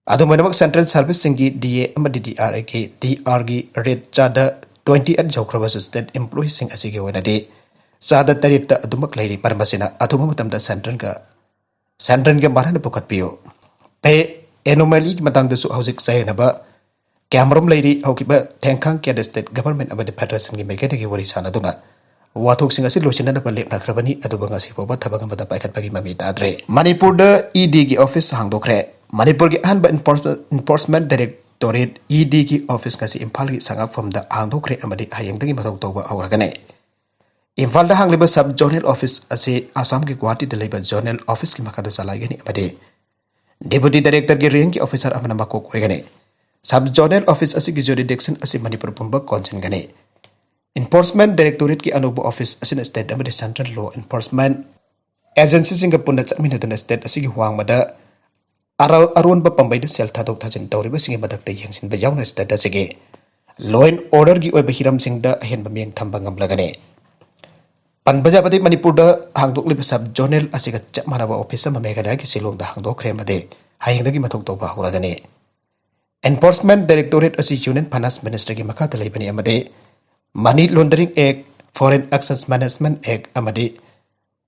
ꯑꯗꯨꯝ ꯑꯣꯏꯅꯃꯛ, ꯁꯦꯟꯇ꯭ꯔꯦꯜ ꯁꯔꯚꯤꯁꯁꯤꯡꯒꯤ ꯗꯤ ꯑꯦ ꯑꯃꯗꯤ ꯗꯤ ꯑꯥꯔ ꯑꯦꯒꯤ, ꯗꯤ ꯑꯥꯔꯒꯤ ꯔꯦꯠ ꯆꯥꯗ ꯇ꯭ꯋꯦꯟꯇꯤ ꯑꯩꯠ ꯌꯧꯈ꯭ꯔꯕꯁꯨ, ꯁ꯭ꯇꯦꯠ ꯑꯦꯝꯄ꯭ꯂꯣꯌꯤꯁꯤꯡ ꯑꯁꯤꯒꯤ ꯑꯣꯏꯅꯗꯤ ꯆꯥꯗ ꯇꯔꯦꯠꯇ ꯑꯗꯨꯃꯛ ꯂꯩꯔꯤ꯫ ꯃꯔꯝ ꯑꯁꯤꯅ, ꯑꯊꯨꯕ ꯃꯇꯝꯗ ꯁꯦꯟꯇ꯭ꯔꯦꯜꯒ, ꯁꯦꯟꯇ꯭ꯔꯦꯜꯒ ꯃꯔꯥꯟꯅ ꯄꯨꯈꯠꯄꯤꯌꯨ꯫ ꯄꯦ, ꯑꯦꯅꯣꯃꯦꯂꯤꯒꯤ ꯃꯇꯥꯡꯗꯁꯨ ꯍꯧꯖꯤꯛ ꯆꯌꯦꯠꯅꯕ ꯀꯌꯥꯃꯔꯨꯝ ꯂꯩꯔꯤ꯫ ꯍꯧꯈꯤꯕ ꯊꯦꯡꯈꯥꯡ ꯀꯌꯥꯗ ꯁ꯭ꯇꯦꯠ ꯒꯚꯔꯟꯃꯦꯟꯠ ꯑꯃꯗꯤ ꯐꯦꯗꯔꯦꯁꯟꯒꯤ ꯃꯥꯏꯀꯩꯗꯒꯤ ꯋꯥꯔꯤ ꯁꯥꯅꯗꯨꯅ ꯋꯥꯊꯣꯛꯁꯤꯡ ꯑꯁꯤ ꯂꯣꯏꯁꯤꯟꯅꯅꯕ ꯂꯦꯞꯅꯈ꯭ꯔꯕꯅꯤ꯫ ꯑꯗꯨꯕꯨ ꯉꯁꯤ ꯐꯥꯎꯕ ꯊꯕꯛ ꯑꯃꯗ ꯄꯥꯏꯈꯠꯄꯒꯤ ꯃꯃꯤ ꯇꯥꯗ꯭ꯔꯦ꯫ ꯃꯅꯤꯄꯨꯔꯗ ꯏ ꯗꯤꯒꯤ ꯑꯣꯐꯤꯁ ꯍꯥꯡꯗꯣꯛꯈ꯭ꯔꯦ꯫ ꯃꯅꯤꯄꯨꯔꯒꯤ ꯑꯍꯥꯟꯕ ꯏꯟꯐꯣꯔꯁ-, ꯏꯟꯐꯣꯔꯁꯃꯦꯟꯠ ꯗꯥꯏꯔꯦꯛꯇꯣꯔꯦꯠ, ꯏ ꯗꯤꯒꯤ ꯑꯣꯐꯤꯁ ꯉꯁꯤ ꯏꯝꯐꯥꯜꯒꯤ ꯁꯉꯥꯛꯐꯝꯗ ꯍꯥꯡꯗꯣꯛꯈ꯭ꯔꯦ ꯑꯃꯗꯤ ꯍꯌꯦꯡꯗꯒꯤ ꯃꯊꯧ ꯇꯧꯕ ꯍꯧꯔꯒꯅꯤ꯫ ꯏꯝꯐꯥꯜꯗ ꯍꯥꯡꯂꯤꯕ ꯁꯕ ꯖꯣꯅꯦꯜ ꯑꯣꯐꯤꯁ ꯑꯁꯤ ꯑꯁꯥꯝꯒꯤ ꯒꯨꯋꯥꯍꯥꯇꯤꯗ ꯂꯩꯕ ꯖꯣꯅꯦꯜ ꯑꯣꯐꯤꯁꯀꯤ ꯃꯈꯥꯗ ꯆꯂꯥꯏꯒꯅꯤ ꯑꯃꯗꯤ ꯗꯦꯄꯨꯇꯤ ꯗꯥꯏꯔꯦꯛꯇꯔꯒꯤ ꯔꯦꯡꯛꯀꯤ ꯑꯣꯐꯤꯁꯥꯔ ꯑꯃꯅ ꯃꯀꯣꯛ ꯑꯣꯏꯒꯅꯤ꯫ ꯁꯕ ꯖꯣꯅꯦꯜ ꯑꯣꯐꯤꯁ ꯑꯁꯤꯒꯤ ꯖꯨꯔꯤꯗꯤꯛꯁꯟ ꯑꯁꯤ ꯃꯅꯤꯄꯨꯔ ꯄꯨꯝꯕ ꯀꯣꯟꯁꯤꯟꯒꯅꯤ꯫ ꯏꯟꯐꯣꯔꯁꯃꯦꯟꯠ ꯗꯥꯏꯔꯦꯛꯇꯣꯔꯦꯠꯀꯤ ꯑꯅꯧꯕ ꯑꯣꯐꯤꯁ ꯑꯁꯤꯅ ꯁ꯭ꯇꯦꯠ ꯑꯃꯗꯤ ꯁꯦꯟꯇ꯭ꯔꯦꯜ ꯂꯣ ꯏꯟꯐꯣꯔꯁꯃꯦꯟꯠ ꯑꯦꯖꯦꯟꯁꯤꯁꯤꯡꯒ ꯄꯨꯟꯅ ꯆꯠꯃꯤꯟꯅꯗꯨꯅ ꯁ꯭ꯇꯦꯠ ꯑꯁꯤꯒꯤ ꯋꯥꯡꯃꯗ ꯑꯔ-, ꯑꯔꯣꯟꯕ ꯄꯥꯝꯕꯩꯗ ꯁꯦꯜ ꯊꯥꯗꯣꯛ ꯊꯥꯖꯤꯟ ꯇꯧꯔꯤꯕꯁꯤꯡꯒꯤ ꯃꯊꯛꯇ ꯌꯦꯡꯁꯤꯟꯕ ꯌꯥꯎꯅ ꯁ꯭ꯇꯦꯠ ꯑꯁꯤꯒꯤ ꯂꯣ ꯑꯦꯟ ꯑꯣꯔꯗꯔꯒꯤ ꯑꯣꯏꯕ ꯍꯤꯔꯝꯁꯤꯡꯗ ꯑꯍꯦꯟꯕ ꯃꯤꯠꯌꯦꯡ ꯊꯝꯕ ꯉꯝꯂꯒꯅꯤ꯫ ꯄꯟꯕ ꯌꯥꯕꯗꯤ, ꯃꯅꯤꯄꯨꯔꯗ ꯍꯥꯡꯗꯣꯛꯂꯤꯕ ꯁꯕ ꯖꯣꯅꯦꯜ ꯑꯁꯤꯒ ꯆꯞ ꯃꯥꯟꯅꯕ ꯑꯣꯐꯤꯁ ꯑꯃ ꯃꯦꯘꯥꯂꯌꯒꯤ ꯁꯤꯂꯣꯡꯗ ꯍꯥꯡꯗꯣꯛꯈ꯭ꯔꯦ ꯑꯃꯗꯤ ꯍꯌꯦꯡꯗꯒꯤ ꯃꯊꯧ ꯇꯧꯕ ꯍꯧꯔꯒꯅꯤ꯫ ꯏꯟꯐꯣꯔꯁꯃꯦꯟꯠ ꯗꯥꯏꯔꯦꯛꯇꯣꯔꯦꯠ ꯑꯁꯤ ꯌꯨꯅꯤꯌꯟ ꯐꯥꯏꯅꯥꯟꯁ ꯃꯤꯅꯤꯁꯇꯔꯒꯤ ꯃꯈꯥꯗ ꯂꯩꯕꯅꯤ ꯑꯃꯗꯤ ꯃꯅꯤ ꯂꯣꯟꯗꯔꯤꯡ ꯑꯦꯛ, ꯐꯣꯔꯦꯟ ꯑꯦꯛꯁꯆꯦꯟꯖ ꯃꯦꯅꯦꯖꯃꯦꯟꯠ ꯑꯦꯛ ꯑꯃꯗꯤ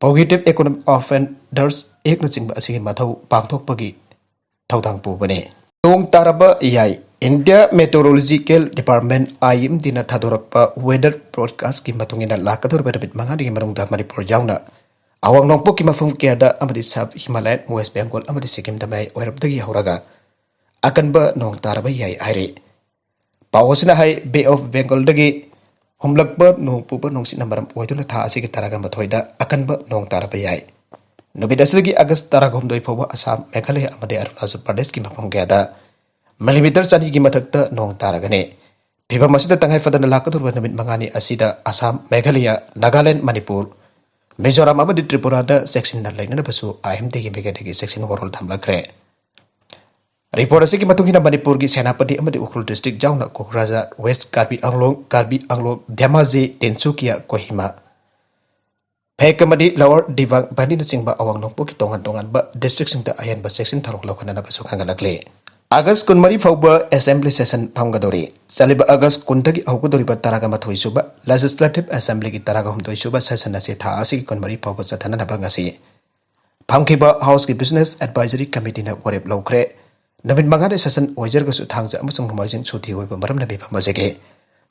ꯐꯣꯒꯤꯇꯤꯚ ꯏꯀꯣꯅꯣꯃꯤꯛ ꯑꯣꯐꯦꯟꯗꯔꯁ ꯑꯦꯛꯅꯆꯤꯡꯕ ꯑꯁꯤꯒꯤ ꯃꯊꯧ ꯄꯥꯡꯊꯣꯛꯄꯒꯤ ꯊꯧꯗꯥꯡ ꯄꯨꯕꯅꯤ꯫ ꯅꯣꯡ ꯇꯥꯔꯕ ꯌꯥꯏ꯫ ꯏꯟꯗꯤꯌꯥ ꯃꯦꯇꯤꯑꯣꯔꯣꯂꯣꯖꯤꯀꯦꯜ ꯗꯤꯄꯥꯔꯠꯃꯦꯟꯠ, ꯑꯥꯏ ꯑꯦꯝ ꯗꯤꯅ ꯊꯥꯗꯣꯔꯛꯄ ꯋꯦꯗꯔ ꯐꯣꯔꯀꯥꯁꯀꯤ ꯃꯇꯨꯡ ꯏꯟꯅ, ꯂꯥꯛꯀꯗꯧꯔꯤꯕ ꯅꯨꯃꯤꯠ ꯃꯉꯥꯅꯤꯒꯤ ꯃꯅꯨꯡꯗ ꯃꯅꯤꯄꯨꯔ ꯌꯥꯎꯅ ꯑꯋꯥꯡ ꯅꯣꯡꯄꯣꯛꯀꯤ ꯃꯐꯝ ꯀꯌꯥꯗ ꯑꯃꯗꯤ ꯁꯕ ꯍꯤꯃꯥꯂꯌꯟ, ꯋꯦꯁ ꯕꯦꯡꯒꯣꯜ ꯑꯃꯗꯤ ꯁꯤꯛꯀꯤꯝꯗ ꯃꯌꯥꯏ ꯑꯣꯏꯔꯞꯇꯒꯤ ꯍꯧꯔꯒ ꯑꯀꯟꯕ ꯅꯣꯡ ꯇꯥꯔꯕ ꯌꯥꯏ ꯍꯥꯏꯔꯤ꯫ ꯄꯥꯎ ꯑꯁꯤꯅ ꯍꯥꯏ, ꯕꯦ ꯑꯣꯐ ꯕꯦꯡꯒꯣꯜꯗꯒꯤ ꯍꯨꯝꯂꯛꯄ ꯅꯣꯡ ꯄꯨꯕ ꯅꯨꯡꯁꯤꯠꯅ ꯃꯔꯝ ꯑꯣꯏꯗꯨꯅ ꯊꯥ ꯑꯁꯤꯒꯤ ꯇꯔꯥꯒ ꯃꯥꯊꯣꯏꯗ ꯑꯀꯟꯕ ꯅꯣꯡ ꯇꯥꯔꯕ ꯌꯥꯏ꯫ ꯅꯨꯃꯤꯠ ꯑꯁꯤꯗꯒꯤ ꯑꯥꯒꯁ ꯇꯔꯥꯍꯨꯝꯗꯣꯏ ꯐꯥꯎꯕ ꯑꯁꯥꯝ, ꯃꯦꯘꯥꯂꯌ ꯑꯃꯗꯤ ꯑꯔꯨꯅꯥꯆꯜ ꯄ꯭ꯔꯗꯦꯁꯀꯤ ꯃꯐꯝ ꯀꯌꯥꯗ ꯃꯤꯂꯤꯃꯤꯇꯔ ꯆꯅꯤꯒꯤ ꯃꯊꯛꯇ ꯅꯣꯡ ꯇꯥꯔꯒꯅꯤ꯫ ꯐꯤꯚꯝ ꯑꯁꯤꯗ ꯇꯉꯥꯏ ꯐꯗꯅ ꯂꯥꯛꯀꯗꯧꯔꯤꯕ ꯅꯨꯃꯤꯠ ꯃꯉꯥꯅꯤ ꯑꯁꯤꯗ ꯑꯁꯥꯝ, ꯃꯦꯘꯥꯂꯌ, ꯅꯥꯒꯥꯂꯦꯟ, ꯃꯅꯤꯄꯨꯔ, ꯃꯤꯖꯣꯔꯥꯝ ꯑꯃꯗꯤ ꯇ꯭ꯔꯤꯄꯨꯔꯥꯗ ꯆꯦꯛꯁꯤꯟꯅ ꯂꯩꯅꯅꯕꯁꯨ ꯑꯥꯏ ꯑꯦꯝ ꯗꯤꯒꯤ ꯃꯥꯏꯀꯩꯗꯒꯤ ꯆꯦꯛꯁꯤꯟ ꯋꯥꯔꯣꯜ ꯊꯝꯂꯛꯈ꯭ꯔꯦ꯫ ꯔꯤꯄꯣꯔꯠ ꯑꯁꯤꯒꯤ ꯃꯇꯨꯡ ꯏꯟꯅ ꯃꯅꯤꯄꯨꯔꯒꯤ ꯁꯦꯅꯥꯄꯇꯤ ꯑꯃꯗꯤ ꯎꯈ꯭ꯔꯨꯜ ꯗꯤꯁꯇ꯭ꯔꯤꯛ ꯌꯥꯎꯅ ꯀꯣꯀ꯭ꯔꯥꯖꯥꯔ, ꯋꯦꯁ ꯀꯥꯔꯕꯤ ꯑꯪꯂꯣꯡ, ꯀꯥꯔꯕꯤ ꯑꯪꯂꯣꯡ, ꯙꯦꯃꯥꯖꯤ, ꯇꯤꯟꯁꯨꯀꯤꯌꯥ, ꯀꯣꯍꯤꯃꯥ, ꯐꯦꯛ ꯑꯃꯗꯤ ꯂꯋꯔ ꯗꯤꯕꯥꯡ ꯚꯦꯂꯤꯅꯆꯤꯡꯕ ꯑꯋꯥꯡ ꯅꯣꯡꯄꯣꯛꯀꯤ ꯇꯣꯉꯥꯟ ꯇꯣꯉꯥꯟꯕ ꯗꯤꯁꯇ꯭ꯔꯤꯛꯁꯤꯡꯗ ꯑꯍꯦꯟꯕ ꯆꯦꯛꯁꯤꯟ ꯊꯧꯔꯥꯡ ꯂꯧꯈꯠꯅꯅꯕꯁꯨ ꯈꯪꯍꯜꯂꯛꯂꯤ꯫ ꯑꯥꯒꯁ ꯀꯨꯟꯃꯔꯤ ꯐꯥꯎꯕ ꯑꯦꯁꯦꯝꯕ꯭ꯂꯤ ꯁꯦꯁꯟ ꯐꯝꯒꯗꯧꯔꯤ꯫ ꯆꯠꯂꯤꯕ ꯑꯥꯒꯁ ꯀꯨꯟꯗꯒꯤ ꯍꯧꯒꯗꯧꯔꯤꯕ ꯇꯔꯥꯒ ꯃꯥꯊꯣꯏ ꯁꯨꯕ ꯂꯦꯖꯤꯁꯂꯦꯇꯤꯚ ꯑꯦꯁꯦꯝꯕ꯭ꯂꯤꯒꯤ ꯇꯔꯥꯒ ꯍꯨꯝꯗꯣꯏ ꯁꯨꯕ ꯁꯦꯁꯟ ꯑꯁꯤ ꯊꯥ ꯑꯁꯤꯒꯤ ꯀꯨꯟꯃꯔꯤ ꯐꯥꯎꯕ ꯆꯠꯊꯅꯅꯕ ꯉꯁꯤ ꯐꯝꯈꯤꯕ ꯍꯥꯎꯁꯀꯤ ꯕꯤꯖꯤꯅꯦꯁ ꯑꯦꯗꯚꯥꯏꯖꯔꯤ ꯀꯃꯤꯇꯤꯅ ꯋꯥꯔꯦꯞ ꯂꯧꯈ꯭ꯔꯦ꯫ ꯅꯨꯃꯤꯠ ꯃꯉꯥꯅꯤ ꯁꯦꯁꯟ ꯑꯣꯏꯖꯔꯒꯁꯨ ꯊꯥꯡꯖ ꯑꯃꯁꯨꯡ ꯅꯣꯡꯃꯥꯏꯖꯤꯡ ꯁꯨꯇꯤ ꯑꯣꯏꯕ ꯃꯔꯝꯅ ꯃꯤꯐꯝ ꯑꯁꯤꯒꯤ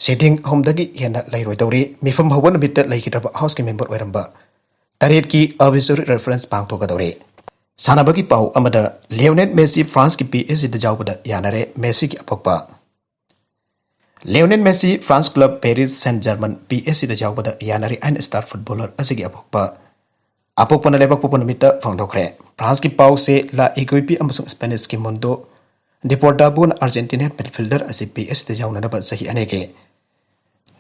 ꯁꯤꯇꯤꯡ ꯑꯍꯨꯝꯗꯒꯤ ꯍꯦꯟꯅ ꯂꯩꯔꯣꯏꯗꯧꯔꯤ꯫ ꯃꯤꯐꯝ ꯍꯧꯕ ꯅꯨꯃꯤꯠꯇ ꯂꯩꯈꯤꯗ꯭ꯔꯕ ꯍꯥꯎꯁꯀꯤ ꯃꯦꯝꯕꯔ ꯑꯣꯏꯔꯝꯕ ꯇꯔꯦꯠꯀꯤ ꯑꯕꯤꯆꯨꯔꯤ ꯔꯦꯐꯔꯦꯟꯁ ꯄꯥꯡꯊꯣꯛꯀꯗꯧꯔꯤ꯫ ꯁꯥꯟꯅꯕꯒꯤ ꯄꯥꯎ ꯑꯃꯗ, ꯂꯤꯑꯣꯅꯦꯜ ꯃꯦꯁꯤ ꯐ꯭ꯔꯥꯟꯁꯀꯤ ꯄꯤ ꯑꯦꯁ ꯖꯤꯗ ꯌꯥꯎꯕꯗ ꯌꯥꯅꯔꯦ꯫ ꯃꯦꯁꯤꯒꯤ ꯑꯄꯣꯛꯄ꯫ Lionel Messi France club Paris ꯁꯦꯟ ꯖꯔꯃꯟ ꯄꯤ ꯑꯦꯁ ꯖꯤꯗ ꯌꯥꯎꯕꯗ ꯌꯥꯅꯔꯦ ꯍꯥꯏꯅ ꯁ꯭ꯇꯥꯔ ꯐꯨꯠꯕꯣꯂꯔ ꯑꯁꯤꯒꯤ ꯑꯄꯣꯛꯄ ꯑꯄꯣꯛꯄꯅ ꯂꯩꯕꯥꯛ ꯄꯣꯛꯄ ꯅꯨꯃꯤꯠꯇ ꯐꯣꯡꯗꯣꯛꯈ꯭ꯔꯦ꯫ ꯐ꯭ꯔꯥꯟꯁꯀꯤ ꯄꯥꯎꯁꯦ ꯂꯥ ꯏꯒꯣꯏꯄꯤ ꯑꯃꯁꯨꯡ ꯁ꯭ꯄꯦꯅꯤꯁꯀꯤ ꯃꯨꯟꯗꯣ ꯗꯤꯄꯣꯔꯇꯥꯕꯣꯅ ꯑꯥꯔꯖꯦꯟꯇꯤꯅꯥ ꯃꯤꯗꯐꯤꯜꯗꯔ ꯑꯁꯤ ꯄꯤ ꯑꯦꯁ ꯖꯤꯗ ꯌꯥꯎꯅꯅꯕ ꯆꯍꯤ ꯑꯅꯤꯒꯤ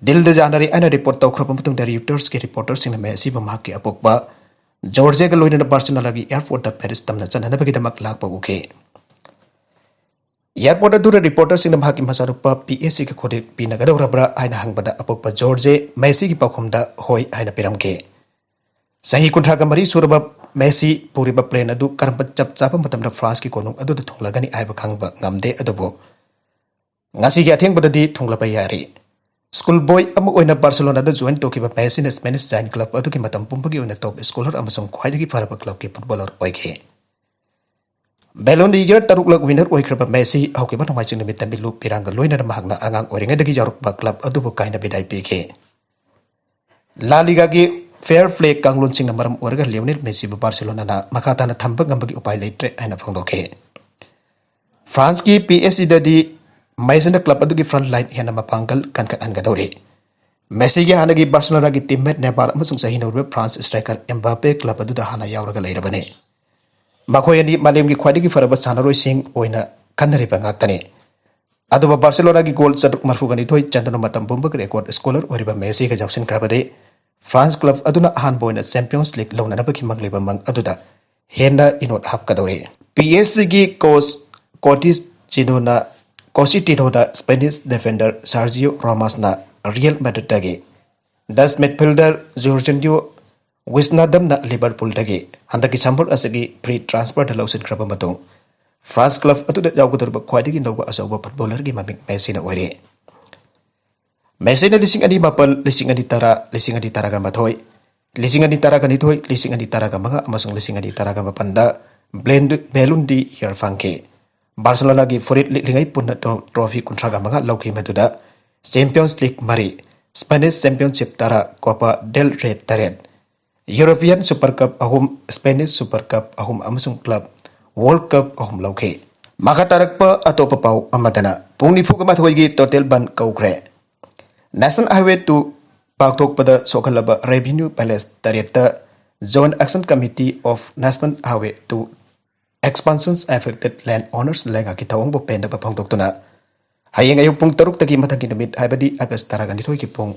ꯗꯤꯜꯗ ꯌꯥꯅꯔꯦ ꯍꯥꯏꯅ ꯔꯤꯄꯣꯔꯠ ꯇꯧꯈ꯭ꯔꯕ ꯃꯇꯨꯡꯗ ꯔꯤꯌꯨꯇꯔꯁꯀꯤ ꯔꯤꯄꯣꯔꯇꯔꯁꯤꯡꯅ ꯃꯦꯁꯤꯕꯨ ꯃꯍꯥꯛꯀꯤ ꯑꯄꯣꯛꯄ ꯖꯣꯔꯖꯦꯒ ꯂꯣꯏꯅꯅ ꯕꯥꯔꯁꯦꯂꯣꯅꯥꯒꯤ ꯑꯦꯌꯔꯄꯣꯔꯠꯇ ꯄꯦꯔꯤꯁ ꯇꯝꯅ ꯆꯠꯅꯅꯕꯒꯤꯗꯃꯛ ꯂꯥꯛꯄ ꯎꯈꯤ꯫ ꯑꯦꯌꯔꯄꯣꯔꯠ ꯑꯗꯨꯗ ꯔꯤꯄꯣꯔꯇꯔꯁꯤꯡꯅ ꯃꯍꯥꯛꯀꯤ ꯃꯆꯥꯅꯨꯄꯥ ꯄꯤ ꯑꯦꯁ ꯖꯤꯒ ꯈꯨꯗꯣꯡ ꯄꯤꯅꯒꯗꯧꯔꯕ꯭ꯔꯥ ꯍꯥꯏꯅ ꯍꯪꯕꯗ ꯑꯄꯣꯛꯄ ꯖꯣꯔꯖꯦ ꯃꯦꯁꯤꯒꯤ ꯄꯥꯎꯈꯨꯝꯗ ꯍꯣꯏ ꯍꯥꯏꯅ ꯄꯤꯔꯝꯈꯤ꯫ ꯆꯍꯤ ꯀꯨꯟꯊ꯭ꯔꯥꯒ ꯃꯔꯤ ꯁꯨꯔꯕ ꯃꯦꯁꯤ ꯄꯨꯔꯤꯕ ꯄ꯭ꯂꯦꯟ ꯑꯗꯨ ꯀꯔꯝꯕ ꯆꯞ ꯆꯥꯕ ꯃꯇꯝꯗ ꯐ꯭ꯔꯥꯟꯁꯀꯤ ꯀꯣꯅꯨꯡ ꯑꯗꯨꯗ ꯊꯨꯡꯂꯒꯅꯤ ꯍꯥꯏꯕ ꯈꯪꯕ ꯉꯝꯗꯦ, ꯑꯗꯨꯕꯨ ꯉꯁꯤꯒꯤ ꯑꯊꯦꯡꯕꯗꯗꯤ ꯊꯨꯡꯂꯕ ꯌꯥꯔꯤ꯫ ꯁ꯭ꯀꯨꯜ ꯕꯣꯏ ꯑꯃ ꯑꯣꯏꯅ ꯕꯥꯔꯁꯦꯂꯣꯅꯥꯗ ꯖꯣꯏꯟ ꯇꯧꯈꯤꯕ ꯃꯦꯁꯤꯅ ꯁ꯭ꯄꯦꯅꯤꯁ ꯖꯥꯏꯟ ꯀ꯭ꯂꯕ ꯑꯗꯨꯒꯤ ꯃꯇꯝ ꯄꯨꯝꯕꯒꯤ ꯑꯣꯏꯅ ꯇꯣꯞ ꯁ꯭ꯀꯣꯂꯔ ꯑꯃꯁꯨꯡ ꯈ꯭ꯋꯥꯏꯗꯒꯤ ꯐꯔꯕ ꯀ꯭ꯂꯕꯀꯤ ꯐꯨꯠꯕꯣꯂꯔ ꯑꯣꯏꯈꯤ꯫ ꯕꯦꯂꯣꯟ ꯗꯤ ꯌꯔ ꯇꯔꯨꯛꯂꯛ ꯋꯤꯅꯔ ꯑꯣꯏꯈ꯭ꯔꯕ ꯃꯦꯁꯤ ꯍꯧꯈꯤꯕ ꯅꯣꯡꯃꯥꯏꯖꯤꯡ ꯅꯨꯃꯤꯠꯇ ꯃꯤꯠꯂꯨ ꯄꯤꯔꯥꯡꯒ ꯂꯣꯏꯅꯅ ꯃꯍꯥꯛꯅ ꯑꯉꯥꯡ ꯑꯣꯏꯔꯤꯉꯩꯗꯒꯤ ꯌꯥꯎꯔꯛꯄ ꯀ꯭ꯂꯕ ꯑꯗꯨꯕꯨ ꯀꯥꯏꯅ ꯕꯤꯗꯥꯏ ꯄꯤꯈꯤ꯫ ꯂꯥ ꯂꯤꯒꯥꯒꯤ ꯐꯦꯌꯔ ꯄ꯭ꯂꯦ ꯀꯥꯡꯂꯣꯟꯁꯤꯡꯅ ꯃꯔꯝ ꯑꯣꯏꯔꯒ ꯂꯤꯑꯣꯅꯦꯜ ꯃꯦꯁꯤꯕꯨ ꯕꯥꯔꯁꯦꯂꯣꯅꯥꯅ ꯃꯈꯥ ꯇꯥꯅ ꯊꯝꯕ ꯉꯝꯕꯒꯤ ꯎꯄꯥꯏ ꯂꯩꯇ꯭ꯔꯦ ꯍꯥꯏꯅ ꯐꯣꯡꯗꯣꯛꯈꯤ꯫ ꯐ꯭ꯔꯥꯟꯁꯀꯤ ꯄꯤ ꯑꯦꯁ ꯖꯤꯗꯗꯤ ꯃꯦꯁꯤꯅ ꯀ꯭ꯂꯕ ꯑꯗꯨꯒꯤ ꯐ꯭ꯔꯟꯠ ꯂꯥꯏꯟ ꯍꯦꯟꯅ ꯃꯄꯥꯡꯒꯜ ꯀꯟꯈꯠꯍꯟꯒꯗꯧꯔꯤ꯫ ꯃꯦꯁꯤꯒꯤ ꯍꯥꯟꯅꯒꯤ ꯕꯥꯔꯁꯦꯂꯣꯅꯥꯒꯤ ꯇꯤꯝꯃꯦꯠ ꯅꯦꯃꯥꯔ ꯑꯃꯁꯨꯡ ꯆꯍꯤ ꯅꯧꯔꯤꯕ ꯐ꯭ꯔꯥꯟꯁ ꯁ꯭ꯇ꯭ꯔꯥꯏꯀꯔ ꯑꯦꯝꯕꯥꯄꯦ ꯀ꯭ꯂꯕ ꯑꯗꯨꯗ ꯍꯥꯟꯅ ꯌꯥꯎꯔꯒ ꯂꯩꯔꯕꯅꯤ꯫ ꯃꯈꯣꯏ ꯑꯅꯤ ꯃꯥꯂꯦꯝꯒꯤ ꯈ꯭ꯋꯥꯏꯗꯒꯤ ꯐꯔꯕ ꯁꯥꯟꯅꯔꯣꯏꯁꯤꯡ ꯑꯣꯏꯅ ꯈꯟꯅꯔꯤꯕ ꯉꯥꯛꯇꯅꯤ꯫ ꯑꯗꯨꯕꯨ ꯕꯥꯔꯁꯦꯂꯣꯅꯥꯒꯤ ꯒꯣꯜ ꯆꯥꯇ꯭ꯔꯨꯛ ꯃꯔꯤꯐꯨꯒ ꯅꯤꯊꯣꯏ ꯆꯟꯗꯨꯅ ꯃꯇꯝ ꯄꯨꯝꯕꯒꯤ ꯔꯦꯀꯣꯔꯗ ꯁ꯭ꯀꯣꯂꯔ ꯑꯣꯏꯔꯤꯕ ꯃꯦꯁꯤꯒ ꯌꯥꯎꯁꯤꯟꯈ꯭ꯔꯕꯗꯤ ꯐ꯭ꯔꯥꯟꯁ ꯀ꯭ꯂꯕ ꯑꯗꯨꯅ ꯑꯍꯥꯟꯕ ꯑꯣꯏꯅ ꯆꯦꯝꯄꯤꯌꯟꯁ ꯂꯤꯒ ꯂꯧꯅꯅꯕꯒꯤ ꯃꯪꯂꯤꯕ ꯃꯪ ꯑꯗꯨꯗ ꯍꯦꯟꯅ ꯏꯅꯣꯠ ꯍꯥꯞꯀꯗꯧꯔꯤ꯫ ꯄꯤ ꯑꯦꯁ ꯖꯤꯒꯤ ꯀꯣꯆ ꯀꯣꯇꯤꯆꯤꯅꯣꯅ ꯀꯣꯁꯤꯇꯤꯅꯣꯗ ꯁ꯭ꯄꯦꯅꯤꯁ ꯗꯤꯐꯦꯟꯗꯔ ꯁꯥꯔꯖꯤꯌꯣ ꯔꯣꯃꯥꯁꯅ ꯔꯤꯌꯦꯜ ꯃꯦꯗ꯭ꯔꯤꯗꯇꯒꯤ, ꯗꯁ ꯃꯤꯗꯐꯤꯜꯗꯔ ꯖꯣꯔꯖꯤꯟꯌꯣ ꯋꯤꯁꯅꯥꯗꯝꯅ ꯂꯤꯚꯔꯄꯨꯜꯗꯒꯤ ꯍꯟꯗꯛꯀꯤ ꯁꯝꯃꯔ ꯑꯁꯤꯒꯤ ꯐ꯭ꯔꯤ ꯇ꯭ꯔꯥꯟꯁꯐꯔꯗ ꯂꯧꯁꯤꯟꯈ꯭ꯔꯕ ꯃꯇꯨꯡ ꯐ꯭ꯔꯥꯟꯁ ꯀ꯭ꯂꯕ ꯑꯗꯨꯗ ꯌꯥꯎꯒꯗꯧꯔꯤꯕ ꯈ꯭ꯋꯥꯏꯗꯒꯤ ꯅꯧꯕ ꯑꯆꯧꯕ ꯐꯨꯠꯕꯣꯂꯔꯒꯤ ꯃꯃꯤꯡ ꯃꯦꯁꯤꯅ ꯑꯣꯏꯔꯤ꯫ ꯃꯦꯁꯤꯅ ꯂꯤꯁꯤꯡ ꯑꯅꯤ ꯃꯥꯄꯜ, ꯂꯤꯁꯤꯡ ꯑꯅꯤ ꯇꯔꯥ, ꯂꯤꯁꯤꯡ ꯑꯅꯤ ꯇꯔꯥꯒ ꯃꯥꯊꯣꯏ, ꯂꯤꯁꯤꯡ ꯑꯅꯤ ꯇꯔꯥꯒ ꯅꯤꯊꯣꯏ, ꯂꯤꯁꯤꯡ ꯑꯅꯤ ꯇꯔꯥꯒ ꯃꯉꯥ ꯑꯃꯁꯨꯡ ꯂꯤꯁꯤꯡ ꯑꯅꯤ ꯇꯔꯥꯒ ꯃꯥꯄꯜꯗ ꯕ꯭ꯂꯦꯟ-, ꯕꯦꯂꯨꯟ ꯗꯤ ꯌꯔ ꯐꯪꯈꯤ꯫ ꯕꯥꯔꯁꯦꯂꯣꯅꯥꯒꯤ ꯐꯨꯔꯤꯠ ꯂꯤꯠꯂꯤꯉꯩ ꯄꯨꯟꯅ ꯇ꯭ꯔꯣ-, ꯇ꯭ꯔꯣꯐꯤ ꯀꯨꯟꯊ꯭ꯔꯥꯒ ꯃꯉꯥ ꯂꯧꯈꯤ, ꯃꯗꯨꯗ ꯆꯦꯝꯄꯤꯌꯟꯁ ꯂꯤꯒ ꯃꯔꯤ, ꯁ꯭ꯄꯦꯅꯤꯁ ꯆꯦꯝꯄꯤꯌꯟꯁꯤꯞ ꯇꯔꯥ, ꯀꯣꯄꯥ ꯗꯦꯜ ꯔꯦ ꯇꯔꯦꯠ, ꯌꯨꯔꯣꯄꯤꯌꯟ ꯁꯨꯄꯔ ꯀꯞ ꯑꯍꯨꯝ, ꯁ꯭ꯄꯦꯅꯤꯁ ꯁꯨꯄꯔ ꯀꯞ ꯑꯍꯨꯝ ꯑꯃꯁꯨꯡ ꯀ꯭ꯂꯕ ꯋꯥꯔꯜꯗ ꯀꯞ ꯑꯍꯨꯝ ꯂꯧꯈꯤ꯫ ꯃꯈꯥ ꯇꯥꯔꯛꯄ ꯑꯇꯣꯞꯄ ꯄꯥꯎ ꯑꯃꯗꯅ, ꯄꯨꯡ ꯅꯤꯐꯨꯒ ꯃꯥꯊꯣꯏꯒꯤ ꯇꯣꯇꯦꯜ ꯕꯟ ꯀꯧꯈ꯭ꯔꯦ꯫ ꯅꯦꯁꯅꯦꯜ ꯍꯥꯏꯋꯦ ꯇꯨ ꯄꯥꯛꯊꯣꯛꯄꯗ ꯁꯣꯛꯍꯜꯂꯕ ꯔꯦꯚꯤꯅ꯭ꯌꯨ ꯄꯦꯂꯦꯁ ꯇꯔꯦꯠꯇ Joint Action Committee of National Highway two Expansions Affected Land Owners ꯂꯩꯉꯥꯛꯀꯤ ꯊꯧꯑꯣꯡꯕꯨ ꯄꯦꯟꯗꯕ ꯐꯣꯡꯗꯣꯛꯇꯨꯅ ꯍꯌꯦꯡ ꯑꯌꯨꯛ ꯄꯨꯡ ꯇꯔꯨꯛꯇꯒꯤ ꯃꯊꯪꯒꯤ ꯅꯨꯃꯤꯠ, ꯍꯥꯏꯕꯗꯤ ꯑꯥꯒꯁ ꯇꯔꯥꯒ ꯅꯤꯊꯣꯏꯒꯤ ꯄꯨꯡ,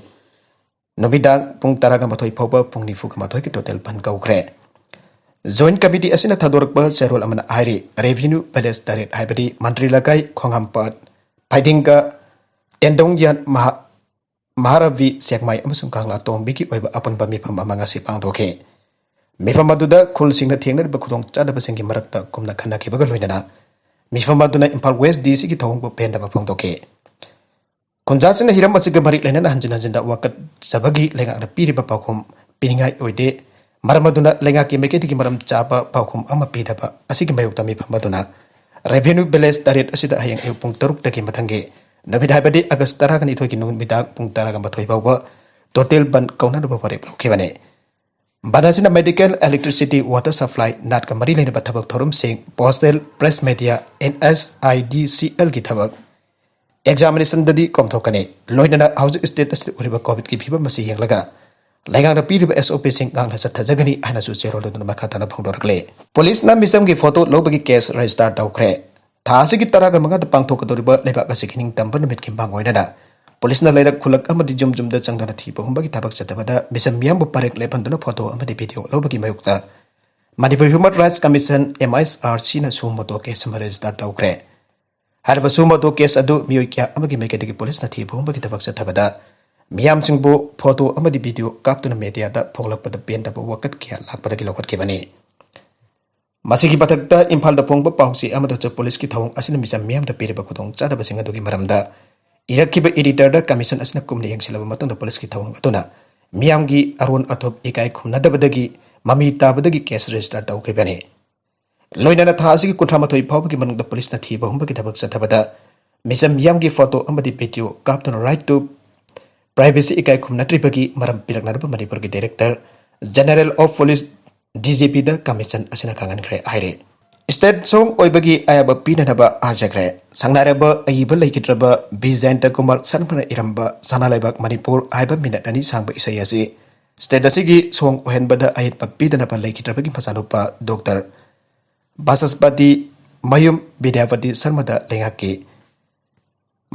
ꯅꯨꯃꯤꯗꯥꯡ ꯄꯨꯡ ꯇꯔꯥꯒ ꯃꯥꯊꯣꯏ ꯐꯥꯎꯕ ꯄꯨꯡ ꯅꯤꯐꯨꯒ ꯃꯥꯊꯣꯏꯒꯤ ꯇꯣꯇꯦꯜ ꯕꯟ ꯀꯧꯈ꯭ꯔꯦ꯫ ꯖꯣꯏꯟ ꯀꯃꯤꯇꯤ ꯑꯁꯤꯅ ꯊꯥꯗꯣꯔꯛꯄ ꯆꯦꯔꯣꯜ ꯑꯃꯅ ꯍꯥꯏꯔꯤ, ꯔꯦꯚꯤꯅ꯭ꯌꯨ ꯄꯦꯂꯦꯁ ꯇꯔꯦꯠ, ꯍꯥꯏꯕꯗꯤ ꯃꯟꯇ꯭ꯔꯤ ꯂꯩꯀꯥꯏ, ꯈꯣꯡꯍꯥꯝꯄꯥꯠ, ꯐꯩꯗꯤꯡꯒ, ꯇꯦꯟꯗꯣꯡꯌꯥꯟ, ꯃꯍꯥ-, ꯃꯍꯥꯔꯥꯕꯤ, ꯁꯦꯛꯃꯥꯏ ꯑꯃꯁꯨꯡ ꯀꯪꯂꯥ ꯇꯣꯡꯕꯤꯒꯤ ꯑꯣꯏꯕ ꯑꯄꯨꯟꯕ ꯃꯤꯐꯝ ꯑꯃ ꯉꯁꯤ ꯄꯥꯡꯊꯣꯛꯈꯤ꯫ ꯃꯤꯐꯝ ꯑꯗꯨꯗ ꯈꯨꯜꯁꯤꯡꯅ ꯊꯦꯡꯅꯔꯤꯕ ꯈꯨꯗꯣꯡꯆꯥꯗꯕꯁꯤꯡꯒꯤ ꯃꯔꯛꯇ ꯀꯨꯞꯅ ꯈꯟꯅꯈꯤꯕꯒ ꯂꯣꯏꯅꯅ ꯃꯤꯐꯝ ꯑꯗꯨꯅ ꯏꯝꯐꯥꯜ ꯋꯦꯁ ꯗꯤ ꯁꯤꯒꯤ ꯊꯧꯑꯣꯡꯕꯨ ꯄꯦꯟꯗꯕ ꯐꯣꯡꯗꯣꯛꯈꯤ꯫ ꯈꯨꯟꯖꯥꯁꯤꯡꯅ ꯍꯤꯔꯝ ꯑꯁꯤꯒ ꯃꯔꯤ ꯂꯩꯅꯅ ꯍꯟꯖꯤꯟ ꯍꯟꯖꯤꯟꯗ ꯋꯥꯀꯠꯆꯕꯒꯤ ꯂꯩꯉꯥꯛꯅ ꯄꯤꯔꯤꯕ ꯄꯥꯎꯈꯨꯝ ꯄꯤꯅꯤꯡꯉꯥꯏ ꯑꯣꯏꯗꯦ꯫ ꯃꯔꯝ ꯑꯗꯨꯅ ꯂꯩꯉꯥꯛꯀꯤ ꯃꯥꯏꯀꯩꯗꯒꯤ ꯃꯔꯝ ꯆꯥꯕ ꯄꯥꯎꯈꯨꯝ ꯑꯃ ꯄꯤꯗꯕ ꯑꯁꯤꯒꯤ ꯃꯥꯌꯣꯛꯇ ꯃꯤꯐꯝ ꯑꯗꯨꯅ ꯔꯦꯚꯤꯅ꯭ꯌꯨ ꯄꯦꯂꯦꯁ ꯇꯔꯦꯠ ꯑꯁꯤꯗ ꯍꯌꯦꯡ ꯑꯌꯨꯛ ꯄꯨꯡ ꯇꯔꯨꯛꯇꯒꯤ ꯃꯊꯪꯒꯤ ꯅꯨꯃꯤꯠ, ꯍꯥꯏꯕꯗꯤ ꯑꯥꯒꯁ ꯇꯔꯥꯒ ꯅꯤꯊꯣꯏꯒꯤ ꯅꯨꯃꯤꯗꯥꯡ ꯄꯨꯡ ꯇꯔꯥꯒ ꯃꯥꯊꯣꯏ ꯐꯥꯎꯕ ꯇꯣꯇꯦꯜ ꯕꯟ ꯀꯧꯅꯅꯕ ꯋꯥꯔꯦꯞ ꯂꯧꯈꯤꯕꯅꯤ꯫ ꯕꯟ ꯑꯁꯤꯅ ꯃꯦꯗꯤꯀꯦꯜ, ꯏꯂꯦꯛꯇ꯭ꯔꯤꯁꯤꯇꯤ, ꯋꯥꯇꯔ ꯁꯄ꯭ꯂꯥꯏ, ꯅꯥꯠꯀ ꯃꯔꯤ ꯂꯩꯅꯕ ꯊꯕꯛ ꯊꯧꯔꯝꯁꯤꯡ, postal, press media, N S I D C ꯑꯦꯜꯒꯤ ꯊꯕꯛ, ꯑꯦꯛꯖꯥꯃꯤꯅꯦꯁꯟꯗꯗꯤ ꯀꯣꯝꯊꯣꯛꯀꯅꯤ꯫ ꯂꯣꯏꯅꯅ ꯍꯧꯖꯤꯛ ꯁ꯭ꯇꯦꯠ ꯑꯁꯤꯗ ꯑꯣꯏꯔꯤꯕ ꯀꯣꯚꯤꯗꯁꯤꯡ ꯉꯥꯛꯅ ꯆꯠꯊꯖꯒꯅꯤ ꯍꯥꯏꯅꯁꯨ ꯆꯦꯔꯣꯜ ꯑꯗꯨꯅ ꯃꯈꯥ ꯇꯥꯅ ꯐꯣꯡꯗꯣꯔꯛꯂꯦ꯫ ꯄꯨꯂꯤꯁꯅ ꯃꯤꯆꯝꯒꯤ ꯐꯣꯇꯣ ꯂꯧꯕꯒꯤ ꯀꯦꯁ ꯔꯦꯖꯤꯁꯇꯥꯔ ꯇꯧꯈ꯭ꯔꯦ꯫ ꯊꯥ ꯑꯁꯤꯒꯤ ꯇꯔꯥꯒ ꯃꯉꯥꯗ ꯄꯥꯡꯊꯣꯛꯀꯗꯧꯔꯤꯕ ꯂꯩꯕꯥꯛ ꯑꯁꯤꯒꯤ ꯅꯤꯡꯇꯝꯕ ꯅꯨꯃꯤꯠꯀꯤ ꯃꯥꯡꯑꯣꯏꯅꯅ ꯄꯨꯂꯤꯁꯅ ꯂꯩꯔꯛ ꯈꯨꯜꯂꯛ ꯑꯃꯗꯤ ꯌꯨꯝ ꯌꯨꯝꯗ ꯆꯪꯗꯨꯅ ꯊꯤꯕ ꯍꯨꯝꯕꯒꯤ ꯊꯕꯛ ꯆꯠꯊꯕꯗ ꯃꯤꯆꯝ ꯃꯤꯌꯥꯝꯕꯨ ꯄꯔꯦꯡ ꯂꯦꯞꯍꯟꯗꯨꯅ ꯐꯣꯇꯣ ꯑꯃꯗꯤ ꯚꯤꯗꯤꯑꯣ ꯂꯧꯕꯒꯤ ꯃꯥꯌꯣꯛꯇ Manipur human rights commission, M I R ꯁꯤꯅ ꯁꯨꯃꯣꯇꯣ ꯀꯦꯁ ꯑꯃ ꯔꯦꯖꯤꯁꯇꯥꯔ ꯇꯧꯈ꯭ꯔꯦ꯫ ꯍꯥꯏꯔꯤꯕ ꯁꯨꯃꯣꯇꯣ ꯀꯦꯁ ꯑꯗꯨ ꯃꯤꯑꯣꯏ ꯀꯌꯥ ꯑꯃꯒꯤ ꯃꯥꯏꯀꯩꯗꯒꯤ ꯄꯨꯂꯤꯁꯅ ꯊꯤꯕ ꯍꯨꯝꯕꯒꯤ ꯊꯕꯛ ꯆꯠꯊꯕꯗ ꯃꯤꯌꯥꯝꯁꯤꯡꯕꯨ ꯐꯣꯇꯣ ꯑꯃꯗꯤ ꯚꯤꯗꯤꯑꯣ ꯀꯥꯞꯇꯨꯅ ꯃꯦꯗꯤꯌꯥꯗ ꯐꯣꯡꯂꯛꯄꯗ ꯄꯦꯟꯗꯕ ꯋꯥꯀꯠ ꯀꯌꯥ ꯂꯥꯛꯄꯗꯒꯤ ꯂꯧꯈꯠꯈꯤꯕꯅꯤ꯫ ꯃꯁꯤꯒꯤ ꯃꯊꯛꯇ ꯏꯝꯐꯥꯜꯗ ꯐꯣꯡꯕ ꯄꯥꯎꯆꯦ ꯑꯃꯗꯁꯨ ꯄꯨꯂꯤꯁꯀꯤ ꯊꯧꯑꯣꯡ ꯑꯁꯤꯅ ꯃꯤꯆꯝ ꯃꯤꯌꯥꯝꯗ ꯄꯤꯔꯤꯕ ꯈꯨꯗꯣꯡꯆꯥꯗꯕꯁꯤꯡ ꯑꯗꯨꯒꯤ ꯃꯔꯝꯗ ꯏꯔꯛꯈꯤꯕ ꯏꯗꯤꯇꯔꯗ ꯀꯃꯤꯁꯟ ꯑꯁꯤꯅ ꯀꯨꯞꯅ ꯌꯦꯡꯁꯤꯜꯂꯕ ꯃꯇꯨꯡꯗ ꯄꯨꯂꯤꯁꯀꯤ ꯊꯧꯑꯣꯡ ꯑꯗꯨꯅ ꯃꯤꯌꯥꯝꯒꯤ ꯑꯔꯣꯟ ꯑꯊꯨꯞ ꯏꯀꯥꯏ ꯈꯨꯝꯅꯗꯕꯗꯒꯤ ꯃꯃꯤ ꯇꯥꯕꯗꯒꯤ ꯀꯦꯁ ꯔꯦꯖꯤꯁꯇꯥꯔ ꯇꯧꯈꯤꯕꯅꯤ꯫ ꯂꯣꯏꯅꯅ ꯊꯥ ꯑꯁꯤꯒꯤ ꯀꯨꯟꯊ꯭ꯔꯥ ꯃꯥꯊꯣꯏ ꯐꯥꯎꯕꯒꯤ ꯃꯅꯨꯡꯗ ꯄꯨꯂꯤꯁꯅ ꯊꯤꯕ ꯍꯨꯝꯕꯒꯤ ꯊꯕꯛ ꯆꯠꯊꯕꯗ ꯃꯤꯆꯝ ꯃꯤꯌꯥꯝꯒꯤ ꯐꯣꯇꯣ ꯑꯃꯗꯤ ꯚꯤꯗꯤꯑꯣ ꯀꯥꯞꯇꯨꯅ right to privacy ꯏꯀꯥꯏ ꯈꯨꯝꯅꯗ꯭ꯔꯤꯕꯒꯤ ꯃꯔꯝ ꯄꯤꯔꯛꯅꯅꯕ ꯃꯅꯤꯄꯨꯔꯒꯤ Director General of Police, D G P the commission ꯑꯁꯤꯅ ꯈꯪꯍꯟꯈ꯭ꯔꯦ ꯍꯥꯏꯔꯤ꯫ State song ꯑꯣꯏꯕꯒꯤ ꯑꯌꯥꯕ ꯄꯤꯅꯅꯕ ꯍꯥꯏꯖꯈ꯭ꯔꯦ꯫ ꯁꯪꯅꯥꯏꯔꯕ ꯑꯏꯕ ꯂꯩꯈꯤꯗ꯭ꯔꯕ ꯕꯤ ꯖꯌꯟꯇ ꯀꯨꯃꯥꯔ ꯁꯔꯃꯅ ꯏꯔꯝꯕ ꯁꯅꯥ ꯂꯩꯕꯥꯛ ꯃꯅꯤꯄꯨꯔ ꯍꯥꯏꯕ ꯃꯤꯅꯠ ꯑꯅꯤ ꯁꯥꯡꯕ ꯏꯁꯩ ꯑꯁꯤ state ꯑꯁꯤꯒꯤ song ꯑꯣꯏꯍꯟꯕꯗ ꯑꯌꯦꯠꯄ ꯄꯤꯗꯅꯕ ꯂꯩꯈꯤꯗ꯭ꯔꯕꯒꯤ ꯃꯆꯥꯅꯨꯄꯥ Doctor ꯕꯥꯆꯁꯄꯇꯤ ꯃꯌꯨꯝ ꯕꯤꯗ꯭ꯌꯥꯄꯇꯤ ꯁꯔꯃꯗ ꯂꯩꯉꯥꯛꯀꯤ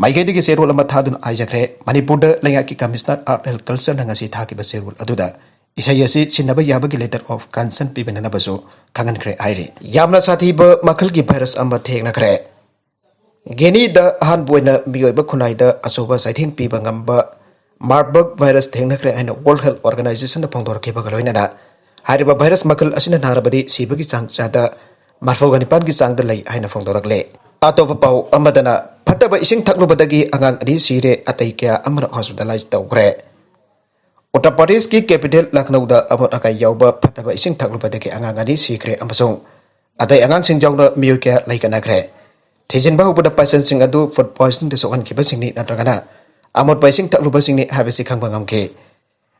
ꯃꯥꯏꯀꯩꯗꯒꯤ ꯆꯦꯔꯣꯜ ꯑꯃ ꯊꯥꯗꯨꯅ ꯍꯥꯏꯖꯈ꯭ꯔꯦ꯫ ꯃꯅꯤꯄꯨꯔꯗ ꯂꯩꯉꯥꯛꯀꯤ Commissioner Art and Culture ꯅ ꯉꯁꯤ ꯊꯥꯈꯤꯕ ꯆꯦꯔꯣꯜ ꯑꯗꯨꯗ ꯏꯁꯩ ꯑꯁꯤ ꯁꯤꯟꯅꯕ ꯌꯥꯕꯒꯤ letter of consent ꯄꯤꯕꯤꯅꯅꯕꯁꯨ ꯈꯪꯍꯟꯈ꯭ꯔꯦ ꯍꯥꯏꯔꯤ꯫ ꯌꯥꯝꯅ ꯁꯥꯊꯤꯕ ꯃꯈꯜꯒꯤ virus ꯑꯃ ꯊꯦꯡꯅꯈ꯭ꯔꯦ꯫ ꯒꯤꯅꯤꯗ ꯑꯍꯥꯟꯕ ꯑꯣꯏꯅ ꯃꯤꯑꯣꯏꯕ ꯈꯨꯟꯅꯥꯏꯗ ꯑꯆꯧꯕ ꯆꯩꯊꯦꯡ ꯄꯤꯕ ꯉꯝꯕ Marburg virus ꯊꯦꯡꯅꯈ꯭ꯔꯦ ꯍꯥꯏꯅ World Health Organization ꯅ ꯐꯣꯡꯗꯣꯔꯛꯈꯤꯕꯒ ꯂꯣꯏꯅꯅ ꯍꯥꯏꯔꯤꯕ virus ꯃꯈꯜ ꯑꯁꯤꯅ ꯅꯥꯔꯕꯗꯤ ꯁꯤꯕꯒꯤ ꯆꯥꯡ ꯆꯥꯗ ꯃꯔꯐꯨꯒ ꯅꯤꯄꯥꯟꯒꯤ ꯆꯥꯡꯗ ꯂꯩ ꯍꯥꯏꯅ ꯐꯣꯡꯗꯣꯔꯛꯂꯦ꯫ ꯑꯇꯣꯞꯄ ꯄꯥꯎ ꯑꯃꯗꯅ ꯐꯠꯇꯕ ꯏꯁꯤꯡ ꯊꯛꯂꯨꯕꯗꯒꯤ ꯑꯉꯥꯡ ꯑꯅꯤ ꯁꯤꯔꯦ, ꯑꯇꯩ ꯀꯌꯥ ꯑꯃꯅ hospitalize ꯇꯧꯈ꯭ꯔꯦ꯫ ꯎꯠꯇꯔ ꯄ꯭ꯔꯗꯦꯁꯀꯤ capital ꯂꯈꯅꯧꯗ ꯑꯃꯣꯠ ꯑꯀꯥꯏ ꯌꯥꯎꯕ ꯐꯠꯇꯕ ꯏꯁꯤꯡ ꯊꯛꯂꯨꯕꯗꯒꯤ ꯑꯉꯥꯡ ꯑꯅꯤ ꯁꯤꯈ꯭ꯔꯦ ꯑꯃꯁꯨꯡ ꯑꯇꯩ ꯑꯉꯥꯡꯁꯤꯡ ꯌꯥꯎꯅ ꯃꯤꯑꯣꯏ ꯀꯌꯥ ꯂꯩꯀꯠꯅꯈ꯭ꯔꯦ꯫ ꯊꯤꯖꯤꯟꯕ ꯍꯧꯕꯗ patientꯁꯤꯡ ꯑꯗꯨ food poisoningꯗ ꯁꯣꯛꯍꯟꯈꯤꯕꯁꯤꯡꯅꯤ ꯅꯠꯇ꯭ꯔꯒꯅ ꯑꯃꯣꯠꯄ ꯏꯁꯤꯡ ꯊꯛꯂꯨꯕꯁꯤꯡꯅꯤ ꯍꯥꯏꯕꯁꯤ ꯈꯪꯕ ꯉꯝꯈꯤ꯫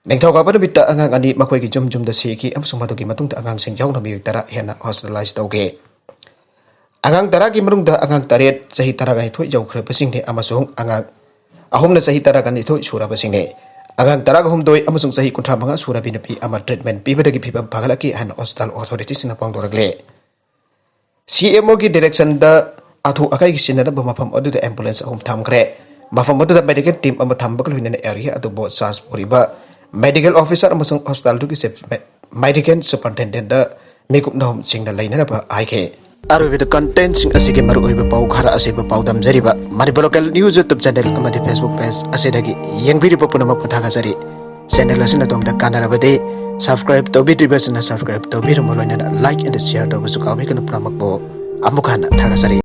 ꯅꯤꯡꯊꯧꯀꯥꯕ ꯅꯨꯃꯤꯠꯇ ꯑꯉꯥꯡ ꯑꯅꯤ ꯃꯈꯣꯏꯒꯤ ꯌꯨꯝ ꯌꯨꯝꯗ ꯁꯤꯈꯤ ꯑꯃꯁꯨꯡ ꯃꯗꯨꯒꯤ ꯃꯇꯨꯡꯗ ꯑꯉꯥꯡꯁꯤꯡ ꯌꯥꯎꯅ ꯃꯤꯑꯣꯏ ꯇꯔꯥ ꯍꯦꯟꯅ hospitalize ꯇꯧꯈꯤ꯫ ꯑꯉꯥꯡ ꯇꯔꯥꯒꯤ ꯃꯅꯨꯡꯗ ꯑꯉꯥꯡ ꯇꯔꯦꯠ ꯆꯍꯤ ꯇꯔꯥꯅꯤꯊꯣꯏ ꯌꯧꯈ꯭ꯔꯕꯁꯤꯡꯅꯤ ꯑꯃꯁꯨꯡ ꯑꯉꯥꯡ ꯑꯍꯨꯝꯅ ꯆꯍꯤ ꯇꯔꯥꯅꯤꯊꯣꯏ ꯁꯨꯔꯕꯁꯤꯡꯅꯤ꯫ ꯑꯉꯥꯡ ꯇꯔꯥꯍꯨꯝꯗꯣꯏ ꯑꯃꯁꯨꯡ ꯆꯍꯤ ꯀꯨꯟꯊ꯭ꯔꯥ ꯃꯉꯥ ꯁꯨꯔꯕꯤ ꯅꯨꯄꯤ ꯑꯃ treatment ꯄꯤꯕꯗꯒꯤ ꯐꯤꯕꯝ ꯐꯒꯠꯂꯛꯈꯤ ꯍꯥꯏꯅ hospital authorityꯁꯤꯡꯅ ꯐꯣꯡꯗꯣꯔꯛꯂꯦ꯫ C M Oꯒꯤ directionꯗ ꯑꯊꯨ ꯑꯀꯥꯏꯒꯤ ꯁꯤꯖꯤꯟꯅꯅꯕ ꯃꯐꯝ ꯑꯗꯨꯗ ambulance ꯑꯍꯨꯝ ꯊꯝꯈ꯭ꯔꯦ꯫ ꯃꯐꯝ ꯑꯗꯨꯗ medical team ꯑꯃ ꯊꯝꯕꯒ ꯂꯣꯏꯅꯅ area ꯑꯗꯨꯕꯨ search ꯄꯨꯔꯤꯕ medical officer ꯑꯃꯁꯨꯡ hospitalꯗꯨꯒꯤ chief medical superintendentꯗ ꯃꯤꯀꯨꯞ ꯅꯍꯨꯝꯁꯤꯡꯅ ꯂꯩꯅꯅꯕ ꯍꯥꯏꯈꯤ꯫ ꯑꯔꯣꯏꯕꯗ contentꯁꯤꯡ ꯑꯁꯤꯒꯤ ꯃꯔꯨꯑꯣꯏꯕ ꯄꯥꯎ ꯈꯔ ꯑꯁꯤꯕꯨ ꯄꯥꯎꯗꯝꯖꯔꯤꯕ Manipur Local News YouTube channel ꯑꯃꯗꯤ Facebook page ꯑꯁꯤꯗꯒꯤ ꯌꯦꯡꯕꯤꯔꯤꯕ ꯄꯨꯝꯅꯃꯛꯄꯨ ꯊꯥꯒꯠꯆꯔꯤ꯫ Channel ꯑꯁꯤꯅ ꯑꯗꯣꯝꯗ ꯀꯥꯟꯅꯔꯕꯗꯤ subscribe ꯇꯧꯕꯤꯗ꯭ꯔꯤꯕꯁꯤꯡꯅ subscribe ꯇꯧꯕꯤꯔꯝꯕ ꯂꯣꯏꯅꯅ like and share ꯇꯧꯕꯁꯨ ꯀꯥꯎꯕꯤꯒꯅꯨ꯫ ꯄꯨꯝꯅꯃꯛꯄꯨ ꯑꯃꯨꯛ ꯍꯟꯅ ꯊꯥꯒꯠꯆꯔꯤ꯫